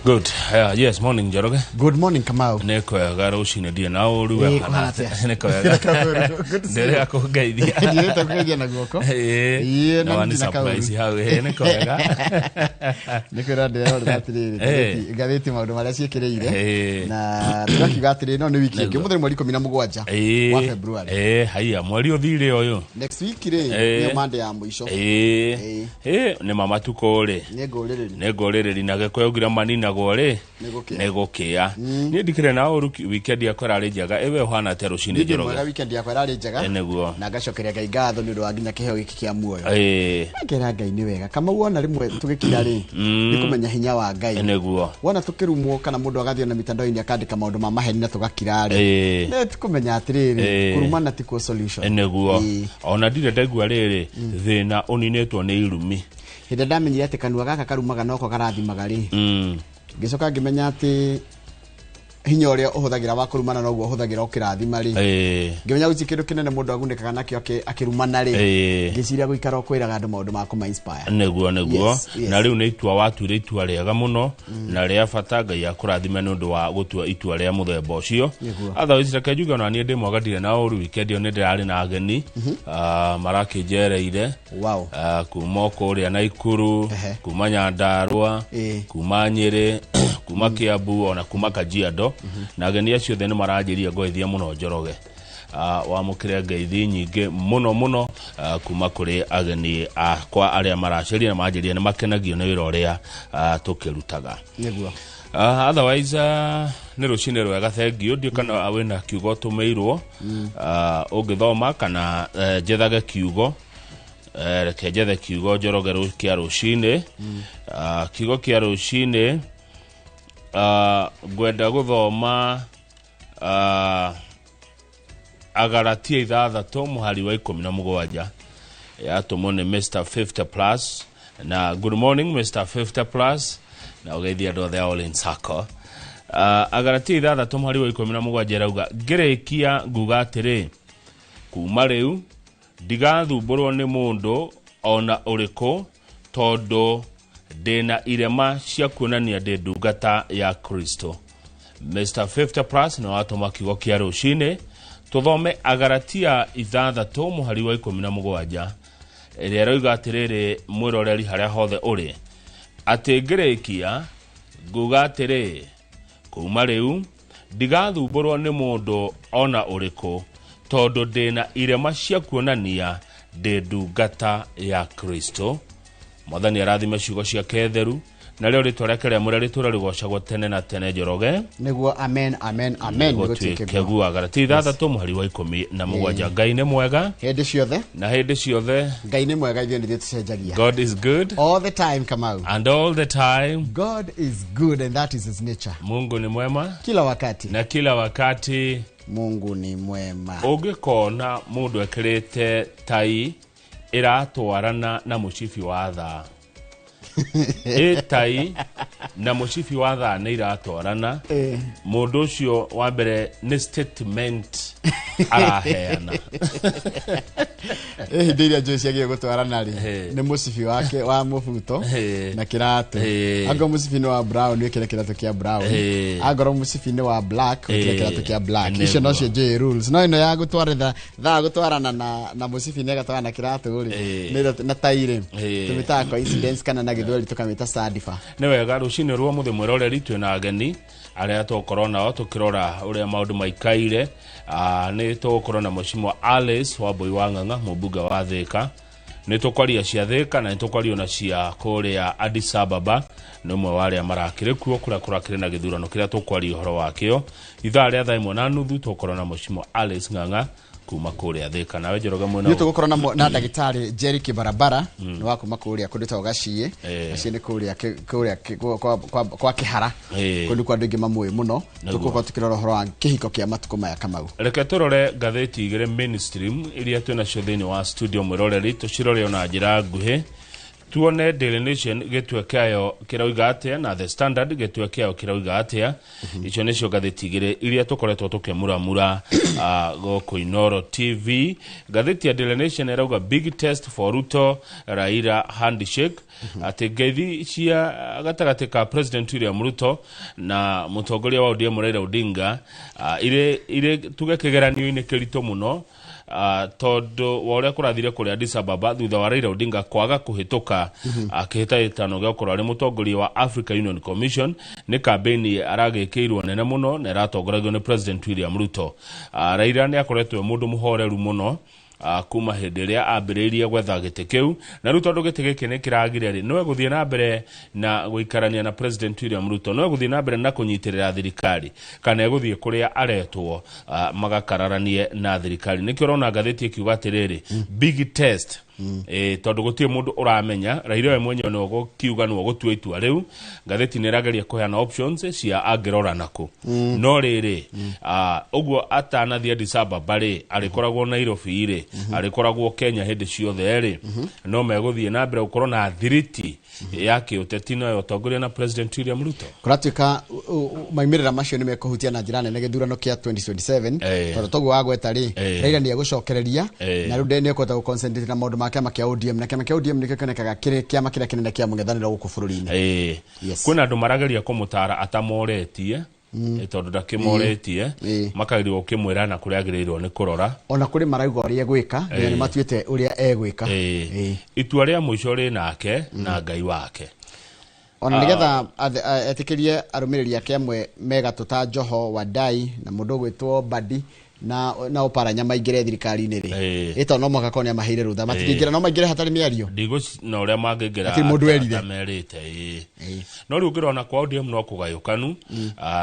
Good. Yes, morning Njoroge. Good morning, Kamau. Nĩ kwega rũcinĩ ndirĩ na ũru. Ĩĩ, kũhana atĩa? Nĩ kwega. Good to see you. Ndĩrĩa kũngeithia. Ndiĩte kũgeithia na guoko. Ĩĩ. Ĩĩ, Na na wani ndirĩ na kaũru. surprise hau. Ĩĩ, nĩ kwega. Nĩ kwĩra ndĩrerorera atĩrĩrĩ, Ĩĩ. ngathĩti maũndũ marĩa ciĩkĩrĩire. Ĩĩ. Na tũgakiuga atĩrĩrĩ, no nĩ wiki ĩngĩ. Nĩguo. Ũmũthĩ nĩ mweri 17 Ĩĩ. wa February. Ĩĩ, haiya mweri ũthire ũyũ. Next week rĩ, Ĩĩ. nĩyo Monday ya mũico. Ĩĩ. Ĩĩ. Ĩĩ, nĩ ma matukũ rĩ. Nĩ ngũrĩrĩri. Nĩ ngũrĩrĩri na gĩkũyũ ngira maninagwo rĩ. Nĩ gũkĩa. Nĩ gũkĩa. Niĩ ndikĩrĩ na ũru weekend yakwa ĩrarĩ njega. Ĩ we ũhana atĩa rũcinĩ Niĩ ndĩ Njoroge? mwega, weekend yakwa ĩrarĩ njega. Ĩ, nĩguo. Na ngacokeria Ngai ngatho nĩ ũndũ wa nginya kĩheo gĩkĩ kĩa muoyo. Ĩĩ. Ngera Ngai nĩ wega. Kamau, wona rĩmwe tũgĩkira rĩ, nĩ kũmenya hinya wa Ngai. Nĩguo. Wona tũkĩrumwo kana mũndũ agathiĩ na mitandao-inĩ akandĩka maũndũ ma maheni na tũgakira rĩ, Ĩĩ. nĩ tũkũmenya atĩrĩrĩ, Ĩĩ. kũrumana tikuo solution. Nĩguo. Ĩĩ. Ona ndirĩ ndaigua rĩrĩ thĩna ũninĩtwo nĩ irumi. Hĩndĩ ĩrĩa ndamenyire atĩ kanua gaka karumaga noko karathimaga rĩ, ngĩcoka ngĩmenya atĩ hinya ũrĩa ũhũthagĩra wa kũrumana noguo ũhũthagĩra ũkĩrathima rĩ, ngĩmenya gũtirĩ kĩndũ kĩnene mũndũ agunĩkaga nakĩo akĩrumana rĩ, ngĩciria gũikara o kwĩraga andũ maũndũ ma kũma inspire. Nĩguo. Yes. Na rĩu nĩ itua watuire, itua rĩega mũno na rĩa bata. Ngai akũrathime nĩ ũndũ wa gũtua itua rĩa mũthemba ũcio. Otherwise reke njuge ona niĩ ndĩ mwega, ndirĩ na ũru. Weekend ĩyo nĩ ndĩrarĩ na ageni marakĩnjereire kuma o kũrĩa Naikuru, kuma Nyandarua, kuma Nyĩrĩ, kuma Kiambu, ona kuma Kajiado. Na ageni acio othe nĩ maranjĩria ngoithia mũno Njoroge. Wamũkĩre ngeithi nyingĩ mũno mũno kuma kũrĩ ageni akwa arĩa maraceria na manjĩria nĩ makenagio nĩ wĩra ũrĩa tũkĩrutaga. Otherwise nĩ rũcinĩ rwega, thengiũ. Ndiũ kana wĩna kiugo ũtũmĩirwo ũngĩthoma kana njethage kiugo. Reke njethe kiugo Njoroge kĩa rũcinĩ. Kiugo kĩa rũcinĩ ngwenda gũthoma Agaratia 6 mũhari wa 17, yatũmwo nĩ Mr 50 Plus. Na good morning, Mr 50 Plus, na ũgeithia andũ othe a All In Sacco. Agaratia 6 mũhari wa 17 ĩrauga, "Ngĩrĩkia nguga atĩrĩ, kuma rĩu ndigathumbũrwo nĩ mũndũ ona ũrĩkũ, tondũ ndĩna irema cia kuonania ndĩ ndungata ya Kristo." Mr 50 Plus nĩ watũma kiugo kĩa rũcinĩ tũthome Agaratia 6 mũhari wa 17, ĩrĩa ĩroiga atĩrĩrĩ, mwĩroreri harĩa hothe ũrĩ, atĩ ngĩrĩkia nguga atĩrĩ, kuma rĩu ndigathumbũrwo nĩ mũndũ ona ũrĩkũ, tondũ ndĩna irema cia kuonania ndĩ ndungata ya Kristo. Mwathani arathime ciugo ciake theru, narĩo rĩtwa rĩake rĩamũre rĩtũre rĩgocagwo tene na tene, Njoroge. Nĩguo, amen, amen, amen. Gũtuĩke Gũtuĩke guo. Guo. Agaratia 6 mũhari wa 17. Ngai nĩ mwega hĩndĩ ciothe. Na hĩndĩ ciothe. Ngai nĩ mwega, ithuĩ nĩthuĩ tũcenjagia. God is good all the time, Kamau. And all the time. God is good and that is his nature. Mungu ni mwema kila wakati. Na kila wakati. Mungu ni mwema. Ũngĩkona mũndũ ekĩrĩte tai ĩratwarana na mũcibi wa thaa, ĩ tai na mũcibi wa thaa nĩ iratwarana, mũndũ ũcio wa mbere nĩ statement araheana. Ĩ hĩndĩ iria njũĩ ciagĩrĩire gũtwarana rĩ, nĩ mũcibi wake wa mũbuto na kĩratũ. Angorwo mũcibi nĩ wa brown, wĩkĩre kĩratũ kĩa brown. Angorwo mũcibi nĩ wa black, wĩkĩre kĩratũ kĩa black. Icio nocio njũĩ rules, no ĩno ya gũtwarĩra thaa gũtwarana na mũcibi na ĩgatwarana na kĩratũ rĩ, na tai rĩ, tũmĩtaga coincidence, kana na gĩthweri tũkamĩta sadifa. Nĩ wega. Rũcinĩ rwa mũthĩ, mwĩroreri, twĩna ageni arĩa tũgũkorwo nao tũkĩrora ũrĩa maũndũ maikaire. Nĩ tũgũkorwo na Mheshimiwa Alice Wambui wa Ng'ang'a, mũmbunge wa Thĩka. Nĩ tũkwaria cia Thĩka na nĩ tũkwaria ona cia kũrĩa Addis Ababa, nĩ ũmwe wa arĩa marakĩrĩ kuo kũrĩa kũrakĩrĩ na gĩthurano kĩrĩa tũkwaria ũhoro wakĩo. Ithaa rĩa thaa 1:30 tũgũkorwo na Mheshimiwa Alice Ng'ang'a kuma kũrĩa Thĩka. Nawe Njoroge, mwena Nĩ tũgũkorwo na ndagĩtarĩ Jerry Kibarabara, nĩ wa kuma kũrĩa kũndũ ta Gaciĩ. Gaciĩ nĩ kũrĩa kũrĩa kwa Kĩhara, kũndũ kwa andũ aingĩ mamũĩ mũno. Tũgũkorwo tũkĩrora ũhoro wa kĩhiko kĩa matukũ maya, Kamau. Reke tũrore ngathĩti igĩrĩ mainstream iria twĩ nacio thĩinĩ wa studio, mwĩroreri, tũcirore ona njĩra nguhĩ. Tuone Daily Nation gĩtwe kĩayo kĩrauga atĩa na The Standard gĩtwe kĩayo kĩrauga atĩa. Icio nĩcio ngathĩti igĩrĩ iria tũkoretwo tũkĩmuramura gũkũ Inooro TV. Ngathĩti ya Daily Nation ĩrauga big test for Ruto Raila handshake, atĩ ngeithi cia gatagatĩ ka President William Ruto na mũtongoria wa ODM Raila Odinga irĩ tuge kĩgeranio-inĩ kĩritũ mũno, tondũ wa ũrĩa kũrathire kũrĩa Addis Ababa thutha wa Raila Odinga kwaga kũhĩtũka kĩhĩtahĩtano gĩa gũkorwo arĩ mũtongoria wa Africa Union Commission. Nĩ kambĩini aragĩkĩirwo nene mũno na ĩratongoragio nĩ President William Ruto. Raila nĩ akoretwo e mũndũ mũhoreru mũno kuma hĩndĩ ĩrĩa ambĩrĩirie gwetha gĩtĩ kĩu, na rĩu tondũ gĩtĩ gĩkĩ nĩ kĩragire rĩ, no egũthiĩ na mbere na gũikarania na President William Ruto, no egũthiĩ na mbere na kũnyitĩrĩra thirikari kana egũthiĩ kũrĩa aretwo magakararanie na thirikari. Nĩkĩo ũrona ngathĩti ĩkiuga atĩrĩrĩ, big test. Tondũ gũtirĩ mũndũ ũramenya Raila we mwenyewe nĩwe ũgũkiuga nĩwe ũgũtua itua rĩu. Ngathĩti nĩ ĩrageria kũheana options cia angĩrora nakũ, no rĩrĩ, ũguo atanathiĩ Addis Ababa rĩ, arĩkoragwo Nairobi rĩ, arĩkoragwo Kenya hĩndĩ ciothe rĩ, no megũthiĩ na mbere gũkorwo na thiriti ya kĩũteti nayo ũtongoria na President William Ruto. Kũratuĩka maumĩrĩra macio nĩ mekũhutia na njĩra nene gĩthurano kĩa 2027, tondũ toguo wagweta rĩ, Raila nĩ egũcokereria na rĩu nĩ ekũhota gũconcentrate na maũndũ ma kĩama kĩa ODM, na kĩama kĩa ODM nĩkĩo kĩonekaga kĩrĩ kĩama kĩrĩa kĩnene kĩa mũng'ethanĩro gũkũ bũrũri-inĩ. Kwĩna andũ marageria kũmũtara atamoretie, tondũ ndakĩmoretie, makageria gũkĩmwĩra na kũrĩa agĩrĩirwo nĩ kũrora. Ona kũrĩ marauga ũrĩa egwĩka, nginya nĩ matuĩte ũrĩa egwĩka. Itua rĩa mũico rĩ nake na Ngai wake. Ona nĩgetha etĩkĩrie arũmĩrĩri ake amwe megatũ ta Joho Wadai na mũndũ ũgwĩtwo Badi na Oparanya maingĩre thirikari-inĩ rĩ, ĩto no mũhaka korwo nĩ amaheire rũtha, matingĩingĩra, no maingĩre hatarĩ mĩario. Ndigũ na ũrĩa mangĩingĩra Hatirĩ mũndũ werire. atamerĩte, ĩĩ. No rĩu ũngĩrona kwa ODM no kũgayũkanu,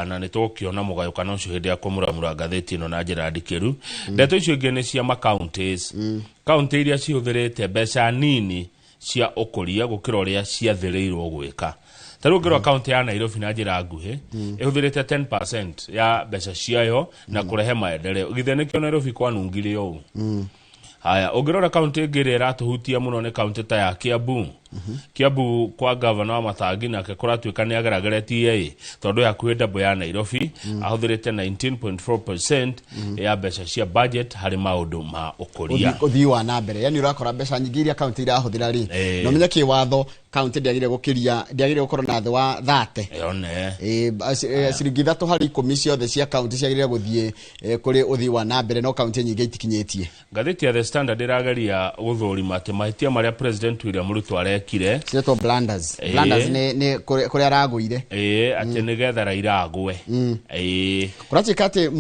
na nĩ tũgũkĩona mũgayũkano ũcio hĩndĩ ya kũmuramura ngathĩti ĩno na njĩra ndikĩru. Ndeto icio ingĩ nĩ cia ma-counties, kaunti iria cihũthĩrĩte mbeca nini cia ũkũria gũkĩra ũrĩa ciathĩrĩirwo gwĩka. Ta rĩu ũngĩrora kaunti ya Nairobi na njĩra nguhĩ, ĩhũthĩrĩte 10% ya mbeca ciayo na kũrehe maendeleo. Githĩ nĩkĩo Nairobi kwanungire ũũ? Haya, ũngĩrora kaunti ĩngĩ ĩrĩa ĩratũhutia mũno nĩ kaunti ta ya Kiambu. Kiambu kwa gavana wa Matangi nake kũratuĩka nĩ agerageretie ĩ, tondũ hakuhĩ double ya Nairobi, ahũthĩrĩte 19.4% ya mbeca cia budget harĩ maũndũ ma ũkũria. Ũthii wa na mbere, yani ũrakora mbeca nyingĩ iria kaunti irahũthĩra rĩ, na ũmenye kĩwatho kaunti ndĩagĩrĩire gũkĩria, ndĩagĩrĩire gũkorwo na thĩ wa 30. Yone. Ciringi 3 harĩ 10 ciothe cia kaunti ciagĩrĩire gũthiĩ kũrĩ ũthii wa na mbere, no kaunti nyingĩ itikinyĩtie. Ngathĩti ya The Standard ĩrageria gũthũrima atĩ mahĩtia marĩa President William Ruto arekire ciretwo blunders. Blunders nĩ kũrĩa aragũire. Ĩĩ, atĩ nĩgetha Raila agwe, ĩĩ. Kũratuĩka atĩ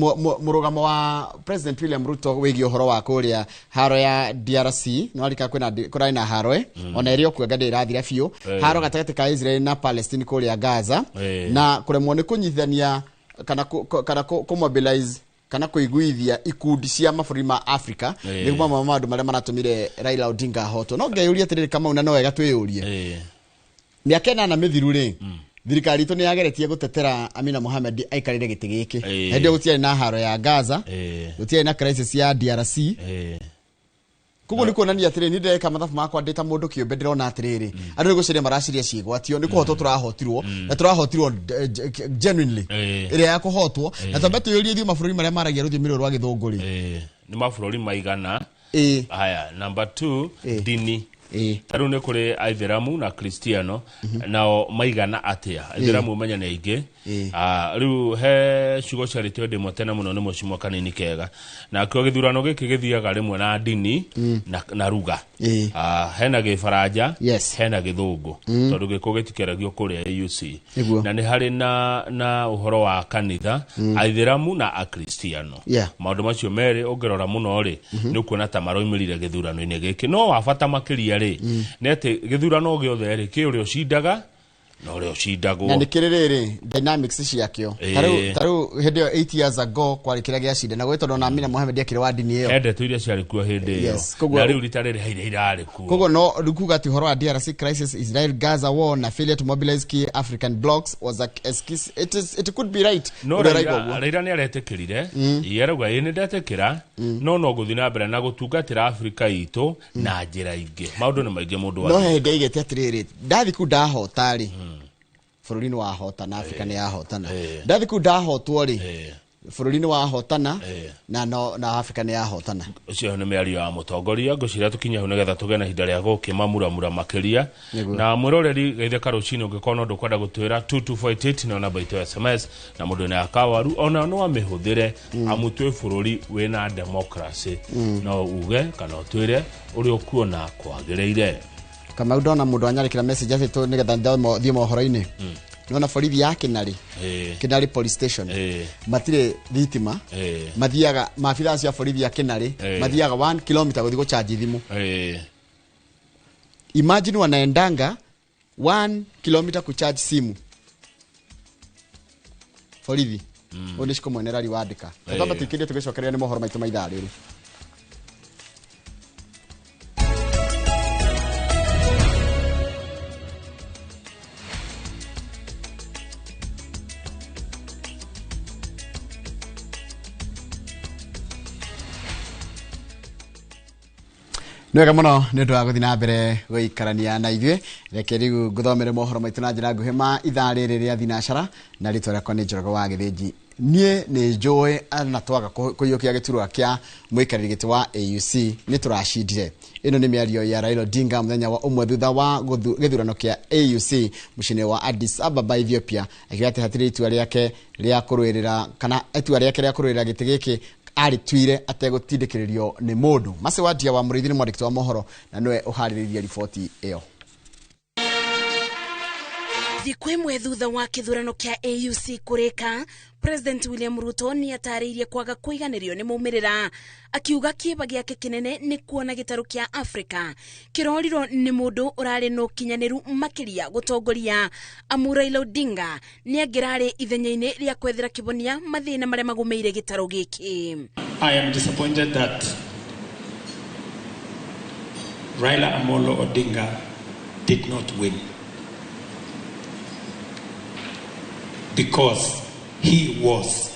mũrũgamo wa President William Ruto wĩgiĩ ũhoro wa kũrĩa haro ya DRC, no arika kwĩna kũrarĩ na haro ona ĩrĩ okuo anga ndĩrathira biũ, haro gatagatĩ ka Israel na Palestine kũrĩa Gaza, na kũremwo nĩ kũnyitithania kana kana kũmobilize kana kũiguithia ikundi cia mabũrũri ma Africa nĩguo mamwe ma maũndũ marĩa maratũmire Raila Odinga ahotwo. No ngeyũria atĩrĩrĩ, Kamau, na no wega twĩyũrie, mĩaka 8 mĩthiru rĩ, thirikari itũ nĩ yageretie gũtetera Amina Mohamed aikarĩre gĩtĩ gĩkĩ. Hĩndĩ ĩyo gũtiarĩ na haro ya Gaza, gũtiarĩ na crisis ya DRC. Koguo nĩ kuonania atĩrĩrĩ, niĩ ndĩreka mathabu makwa ndĩ ta mũndũ kĩũmbe, ndĩrona atĩrĩrĩ, andũ nĩ gũcaria maracaria ciĩgwatio, nĩ kũhotwo tũrahotirwo, na tũrahotirwo genuinely ĩrĩa ya kũhotwo. Na twambe twĩyũrie, ithuĩ mabũrũri marĩa maragia rũthiomi rũrũ rwa gĩthũngũ rĩ, Nĩ mabũrũri maigana? Haya, number 2, dini. Ta rĩu nĩ kũrĩ aithĩramu na kristiano, nao maigana atĩa? Aithĩramu ũmenye nĩ aingĩ. Rĩu he ciugo ciarĩtio hĩndĩ ĩmwe tene mũno nĩ mũcimwa kanini kega, nakĩo gĩthurano gĩkĩ gĩthiaga rĩmwe na ndini na ruga. Hena gĩbaranja, hena gĩthũngũ, tondũ gĩkũ gĩtikĩaragio kũrĩa AUC. Na nĩ harĩ na ũhoro wa kanitha, aithĩramu na akristiano. Maũndũ macio merĩ ũngĩrora mũno rĩ, nĩ ũkuona ta maroimĩrire gĩthurano-inĩ gĩkĩ. No wa bata makĩria rĩ, nĩ atĩ gĩthurano gĩothe rĩ, kĩ ũrĩa ũcindaga Na ũrĩa ũcindagwo. Na nĩ kĩrĩ rĩrĩ dynamics ciakĩo. Tarĩu hĩndĩ ĩyo 8 years ago kwarĩ kĩrĩa gĩacinda na gwĩ tondũ na Amina Mohamed akĩrĩ wa ndini ĩyo. Endetwo iria ciarĩ kuo hĩndĩ ĩyo. Na rĩu rita rĩrĩ hairĩ irarĩ kuo. Koguo no rĩu kuga atĩ ũhoro wa DRC crisis, Israel Gaza war na failure to mobilize key African blocks was a excuse. It could be right. No Raila nĩ aretĩkĩrire. Yarauga ĩ nĩ ndetĩkĩra no gũthiĩ na mbere na gũtungatĩra Afrika itũ na njĩra ingĩ. Maũndũ nĩ maingĩ mũndũ wa. No hĩndĩ aigĩte atĩrĩrĩ, ndathi kũ ndahota rĩ. Bũrũri nĩ wahotana, Afrika nĩ yahotana. Ndathi kũ ndahotwo rĩ. Bũrũri nĩ wahotana na Afrika nĩ yahotana. Ũcio nĩ mĩario ya mũtongoria ngũciria tũkinye hau nĩgetha tũgĩe na ihinda rĩa gũkĩmamuramura makĩria. Na mwĩroreri geithĩka rũcinĩ ũngĩkorwo no ndũkwenda gũtwĩra 22488 nĩyo namba itũ ya SMS na mũndũ wĩna kawaru ona no amĩhũthĩre amu twĩ bũrũri wĩna democracy. No uge kana ũtwĩre ũrĩa ũkuona kwagĩrĩire. Kamau ndona mũndũ anyarĩkĩra message atĩ tũ nĩgetha thiĩ mohoro-inĩ. Nona borithi ya Kinari. Kinari police station. Matirĩ thitima. Mathiaga maabithaa acio a borithi ya Kinari mathiaga 1 kilometer gũthiĩ gũcharge thimũ. Imagine wanaendanga 1 kilometer kucharge simu. Borithi. Ũyũ nĩ Shiko Mwenerari wandĩka. Tũtamba tũikĩrie tũgĩcokereria nĩ mohoro maitũ ma ithaa rĩrĩ. Nĩ wega mũno nĩ ũndũ wa gũthiĩ na mbere gũikarania na ithuĩ. Reke rĩu ngũthomere mohoro maitũ na njĩra nguhĩ ma ithaa rĩrĩ rĩa thinacara na rĩtwa rĩakwa nĩ Njoroge wa Gĩthĩnji. Niĩ nĩ njũĩ na twaga kũiyũkia gĩturwa kĩa mũikarĩri gĩtĩ wa AUC nĩ tũracindire. Ĩno nĩ mĩario ya Raila Odinga mũthenya wa ũmwe thutha wa gĩthurano kĩa AUC mũciĩ-inĩ wa Addis Ababa, Ethiopia, akiuga atĩ hatirĩ itua rĩake rĩa kũrũĩrĩra kana itua rĩake rĩa kũrũĩrĩra gĩtĩ gĩkĩ arĩtuire ategũtindĩkĩrĩrio nĩ mũndũ. Mercy Wandia wa Mũrĩithi nĩ mwandĩki wa mohoro na nĩwe ũharĩrĩirie riboti ĩyo. Thikũ ĩmwe thutha wa kĩthurano kĩa AUC kũrĩka, President William Ruto nĩ atarĩirie kwaga kũiganĩrio nĩ maumĩrĩra, akiuga kĩeba gĩake kĩnene nĩ kuona gĩtarũ kĩa Afrika kĩrorirwo nĩ mũndũ ũrarĩ na ũkinyanĩru makĩria gũtongoria amu Raila Odinga nĩ angĩrarĩ ithenya-inĩ rĩa kwethera kĩbonia mathĩna marĩa magũmĩire gĩtarũ gĩkĩ. I am disappointed that Raila Amolo Odinga did not win because he was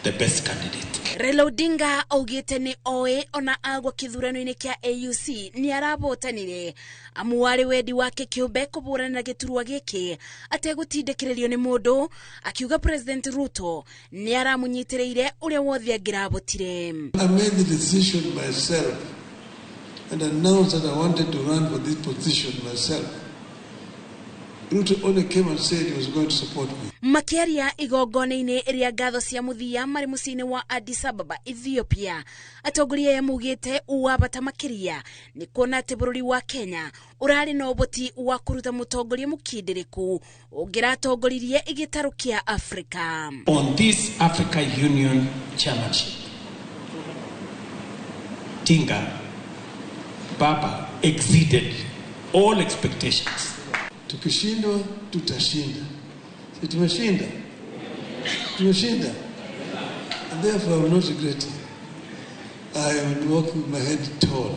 the best candidate. Raila Odinga augĩte nĩ oĩ ona agwa kĩthurano-inĩ kĩa AUC nĩ arabotanire amu warĩ wendi wake kĩũmbe kũbũrana na gĩturwa gĩkĩ ategũtindĩkĩrĩrio nĩ mũndũ, akiuga President Ruto nĩ aramũnyitĩrĩire ũrĩa wothe angĩrabotire. I made the decision myself and announced that I wanted to run for this position myself. Ruto only came and said he was going to support me. Makiaria igongona-inĩ rĩa ngatho cia mũthia marĩ mũciĩ-inĩ wa Addis Ababa, Ethiopia, atongoria aya maugĩte wa bata makĩria nĩ kuona atĩ bũrũri wa Kenya ũrarĩ na ũhoti wa kũruta mũtongoria mũkindĩrĩku ũngĩratongoririe gĩtarũ kĩa Afrika. On this Africa Union chairmanship, Tinga Baba exceeded all expectations. Tukishindwa tutashinda. Si tumeshinda? Tumeshinda. And therefore I will not regret it. I will walk with my head tall.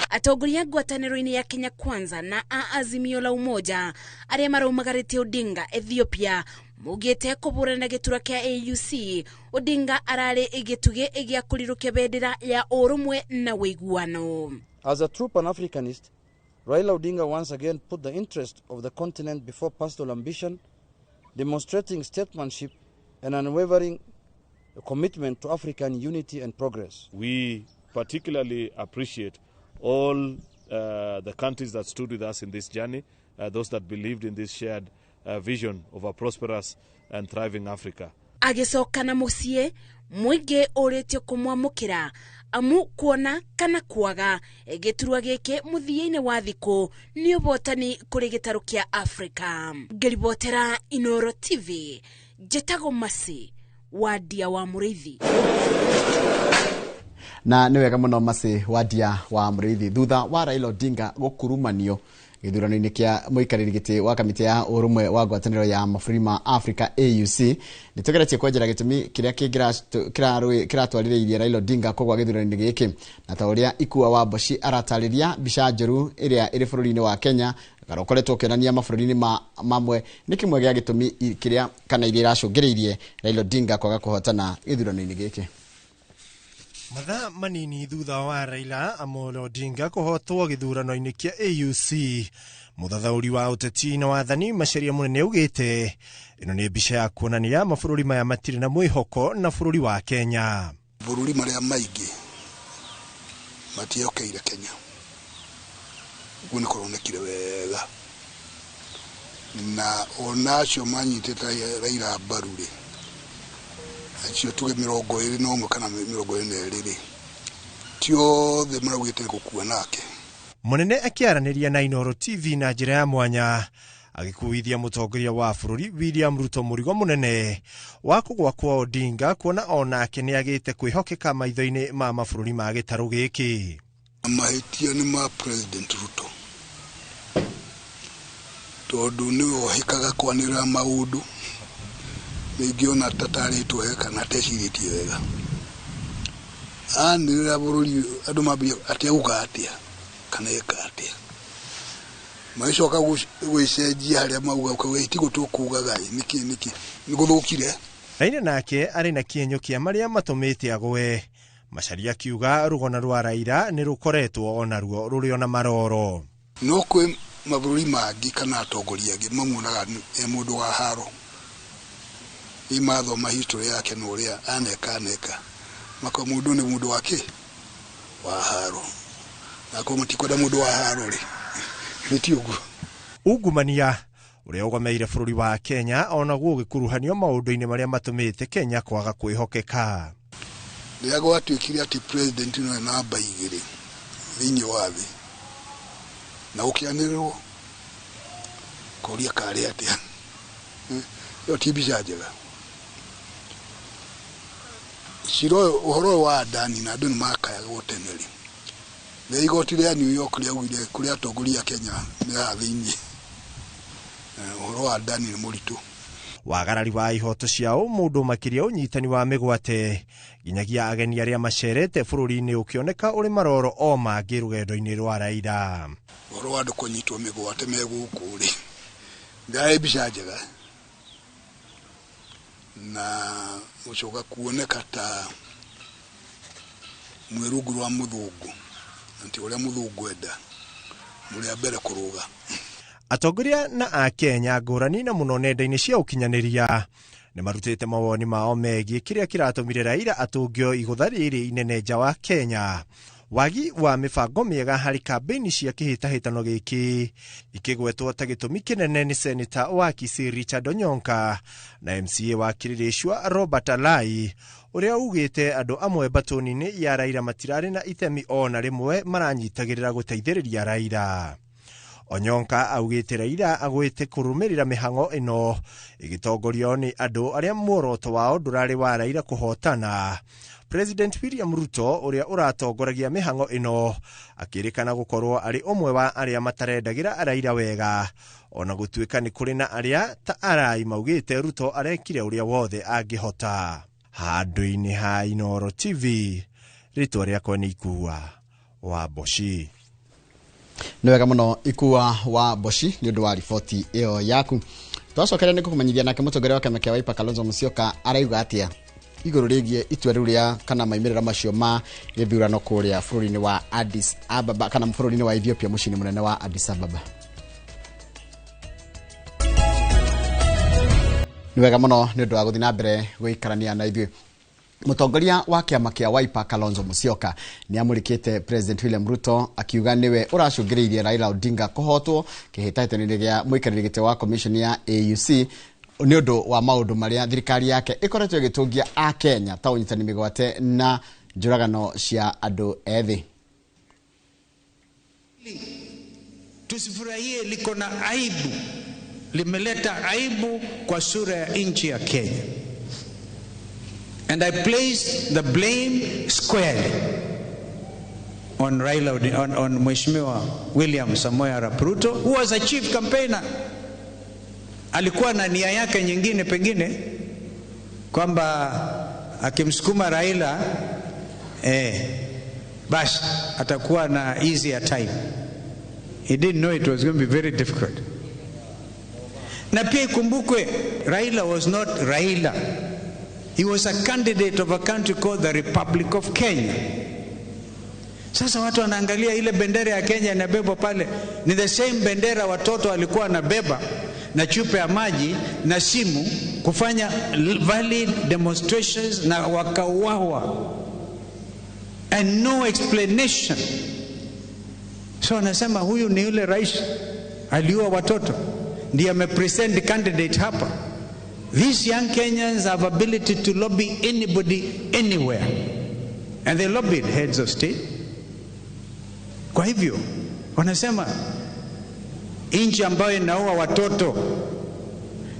Atongoria ngwatanĩro-inĩ ya Kenya Kwanza na a Azimio la Umoja arĩa maraumagarĩtie Odinga Ethiopia maugĩte kũbũrana na gĩturwa kĩa AUC Odinga ararĩ gĩtugĩ gĩa kũrirũkia bendera ya ũrũmwe na ũiguano. As a true Pan-Africanist, Raila Odinga once again put the interest of the continent before personal ambition, demonstrating statesmanship and unwavering commitment to African unity and progress. We particularly appreciate all the countries that stood with us in this journey, those that believed in this shared vision of a prosperous and thriving Africa. Agĩcoka na mũciĩ mũingĩ ũrĩtio kũmwamũkĩra amu kuona kana kwaga gĩturwa gĩkĩ mũthia-inĩ wa thikũ nĩ ũbotani kũrĩ gĩtarũ kĩa Afrika. Ngĩribotera Inoro TV, njĩtagwo Mercy Wandia wa Mũrĩithi. Na nĩ wega mũno Mercy Wandia wa Mũrĩithi. Thutha wa Raila Odinga gũkurumanio gĩthurano-inĩ kĩa mũikarĩri gĩtĩ wa kamĩtĩ ya ũrũmwe wa ngwatanĩro ya mabũrũri ma Africa AUC, nĩ tũgeretie kwenjera gĩtũmi kĩrĩa kĩratwarĩrĩirie Raila Odinga kũgwa gĩthurano-inĩ gĩkĩ, na ta ũrĩa Ikua wa Mboci aratarĩria mbica njũru ĩrĩa ĩrĩ bũrũri-inĩ wa Kenya kana ũkoretwo ũkĩonania mabũrũri-inĩ mamwe nĩ kĩmwe gĩa gĩtũmi kĩrĩa kana iria iracũngĩrĩirie Raila Odinga kwaga kũhotana gĩthurano-inĩ gĩkĩ. Mathaa manini thutha wa Raila Amolo Odinga kũhotwo gĩthurano-inĩ kĩa AUC, mũthathaũri wa ũteti na wathani Macharia Mũnene augĩte ĩno nĩ mbica ya kuonania mabũrũri maya matirĩ na mwĩhoko na bũrũri wa Kenya. Bũrũri marĩa maingĩ matiehokeire Kenya, ũguo nĩ kũronekire wega, na ona acio manyitĩte Raila mbaru rĩ, acio tuge 21 kana 22 rĩ, ti othe maraugĩte nĩ gũkua nake. Mũnene akĩaranĩria na Inooro TV na njĩra ya mwanya agĩkuithia mũtongoria wa bũrũri William Ruto mũrigo mũnene wa kũgwa kwa Odinga, kuona onake nĩ agĩte kwĩhokeka maitho-inĩ ma mabũrũri ma gĩtarũ gĩkĩ. Mahĩtia nĩ ma President Ruto, tondũ nĩwe ũhĩkaga kwanĩrĩra maũndũ rĩngĩ ona tatarĩtwo wega kana atecirĩtie wega. Anĩrĩra bũrũri andũ mambia atĩ auga atĩa kana eka atĩa, magĩcoka gwĩcenjia harĩa mauga ũkauga itigo tũkugaga nĩkĩ nĩkĩ nĩ gũthũkire. Raila nake arĩ na kĩenyo kĩa marĩa matũmĩte agwe. Macharia akiuga rũgona rwa Raila nĩ rũkoretwo onaruo rũrĩ ona maroro. No kwĩ mabũrũri mangĩ kana atongoria angĩ mamuonaga e mũndũ wa haro, nĩ mathoma history yake na ũrĩa aneka maka mũndũ nĩ mũndũ wake wa haro, na akorwo matikwenda mũndũ wa haro rĩ, nĩ ti ũguo. Ungumania ũrĩa ũgomeire bũrũri wa Kenya onaguo ũgĩkuruhanio maũndũ-inĩ marĩa matũmĩte Kenya kwaga kwĩhokeka. Rĩrĩa gwatuĩkire atĩ president no namba 2 thĩinĩ wa thĩ na gũkĩanĩrĩrwo kũria karĩ atĩa, ĩyo ti mbica njega. Cira ũyũ, ũhoro ũyũ wa Adani na andũ nĩ makayagwo tene rĩ, rĩrĩa igoti rĩa New York rĩaugire kũrĩ atongoria a Kenya me haha thĩinĩ, ũhoro wa Adani nĩ mũritũ. Wagarari wa ihoto cia ũmũndũ makĩria ũnyitani wa mĩgwate nginyagia ageni arĩa macerete bũrũri-inĩ ũkĩoneka ũrĩ maroro o mangĩ rũgendo-inĩ rwa Raila. Ũhoro wa andũ kũnyitwo mĩgwate me gũkũ rĩ, ndarĩ mbica njega, na gũcoka kuoneka ta mwĩ rungu rwa mũthũngũ, na ti ũrĩa mũthũngũ enda, mũrĩ a mbere kũrũga. Atongoria na Akenya ngũrani na mũno nenda-inĩ cia ũkinyanĩria nĩ marutĩte mawoni mao megiĩ kĩrĩa kĩratũmire Raila atũngio igũtha rĩrĩ inene nja wa Kenya. Wagi wa mĩbango mĩega harĩ kambĩini cia kĩhĩtahĩtano gĩkĩ ikĩgwetwo ta gĩtũmi kĩnene nĩ seneta wa Kisii Richard Onyonka na MCA wa Kĩrĩrĩcua Robert Alai ũrĩa ugĩte andũ amwe mbatũni-inĩ ya Raila matirarĩ na itemi ona rĩmwe maranyitagĩrĩra gũteithĩrĩria Raila. Onyonka augĩte Raila agwĩte kũrũmĩrĩra mĩhang'o ĩno ĩgĩtongorio nĩ andũ arĩa muoroto wao ndũrarĩ wa Raila kũhotana. President William Ruto ũrĩa ũratongoragia mĩhang'o ĩno akĩrĩkana gũkorwo arĩ ũmwe wa arĩa matarendagĩra Raila wega, ona gũtuĩka nĩ kũrĩ na arĩa ta Arai maugĩte Ruto arekire ũrĩa wothe angĩhota. Handũ-inĩ ha Inooro TV, rĩtwa rĩakwa nĩ Ikua wa Mboci. Nĩ wega mũno Ikua wa Mboci nĩ ũndũ wa riboti ĩyo yaku. Twacokera nĩ gũkũmenyithia nake mũtongoria wa kĩama kĩa Wiper Kalonzo Musyoka arauga atĩa igũrũ rĩgiĩ itua rĩu rĩa kana maimĩrĩra macio ma gĩthurano kũrĩa bũrũri-inĩ wa Addis Ababa kana bũrũri-inĩ wa Ethiopia mũciĩ-inĩ mũnene wa Addis Ababa. Nĩ wega mũno nĩ ũndũ wa gũthiĩ na mbere gũikarania na ithuĩ. Mũtongoria wa kĩama kĩa Wiper Kalonzo Musyoka nĩ amũrĩkĩte President William Ruto akiuga nĩwe ũracũngĩrĩirie Raila Odinga kũhotwo kĩhĩtahĩtano-inĩ gĩa mũikarĩri gĩtĩ wa commission ya AUC nĩ ũndũ wa maũndũ marĩa thirikari yake ĩkoretwo ĩgĩtũngia a Kenya ta ũnyitani mĩgwate na njũragano cia andũ ethĩ. Tusifurahie, liko na aibu, limeleta aibu kwa sura ya nchi ya Kenya. And I place the blame squarely on Raila, on Mheshimiwa William Samoei Arap Ruto, who was a chief campaigner. Alikuwa na nia yake nyingine pengine kwamba akimsukuma Raila basi atakuwa na easier time. He didn't know it was going to be very difficult. Na pia ikumbukwe, Raila was not Raila. He was a candidate of a country called the Republic of Kenya. Sasa watu wanaangalia ile bendera ya Kenya inabebwa pale, ni the same bendera watoto walikuwa wanabeba na chupa ya maji na simu kufanya valid demonstrations na wakauawa. And no explanation. So anasema huyu ni yule rais aliua watoto, ndiye amepresent candidate hapa. These young Kenyans have ability to lobby anybody anywhere. And they lobbied heads of state. Kwa hivyo wanasema nchi ambayo inaua watoto,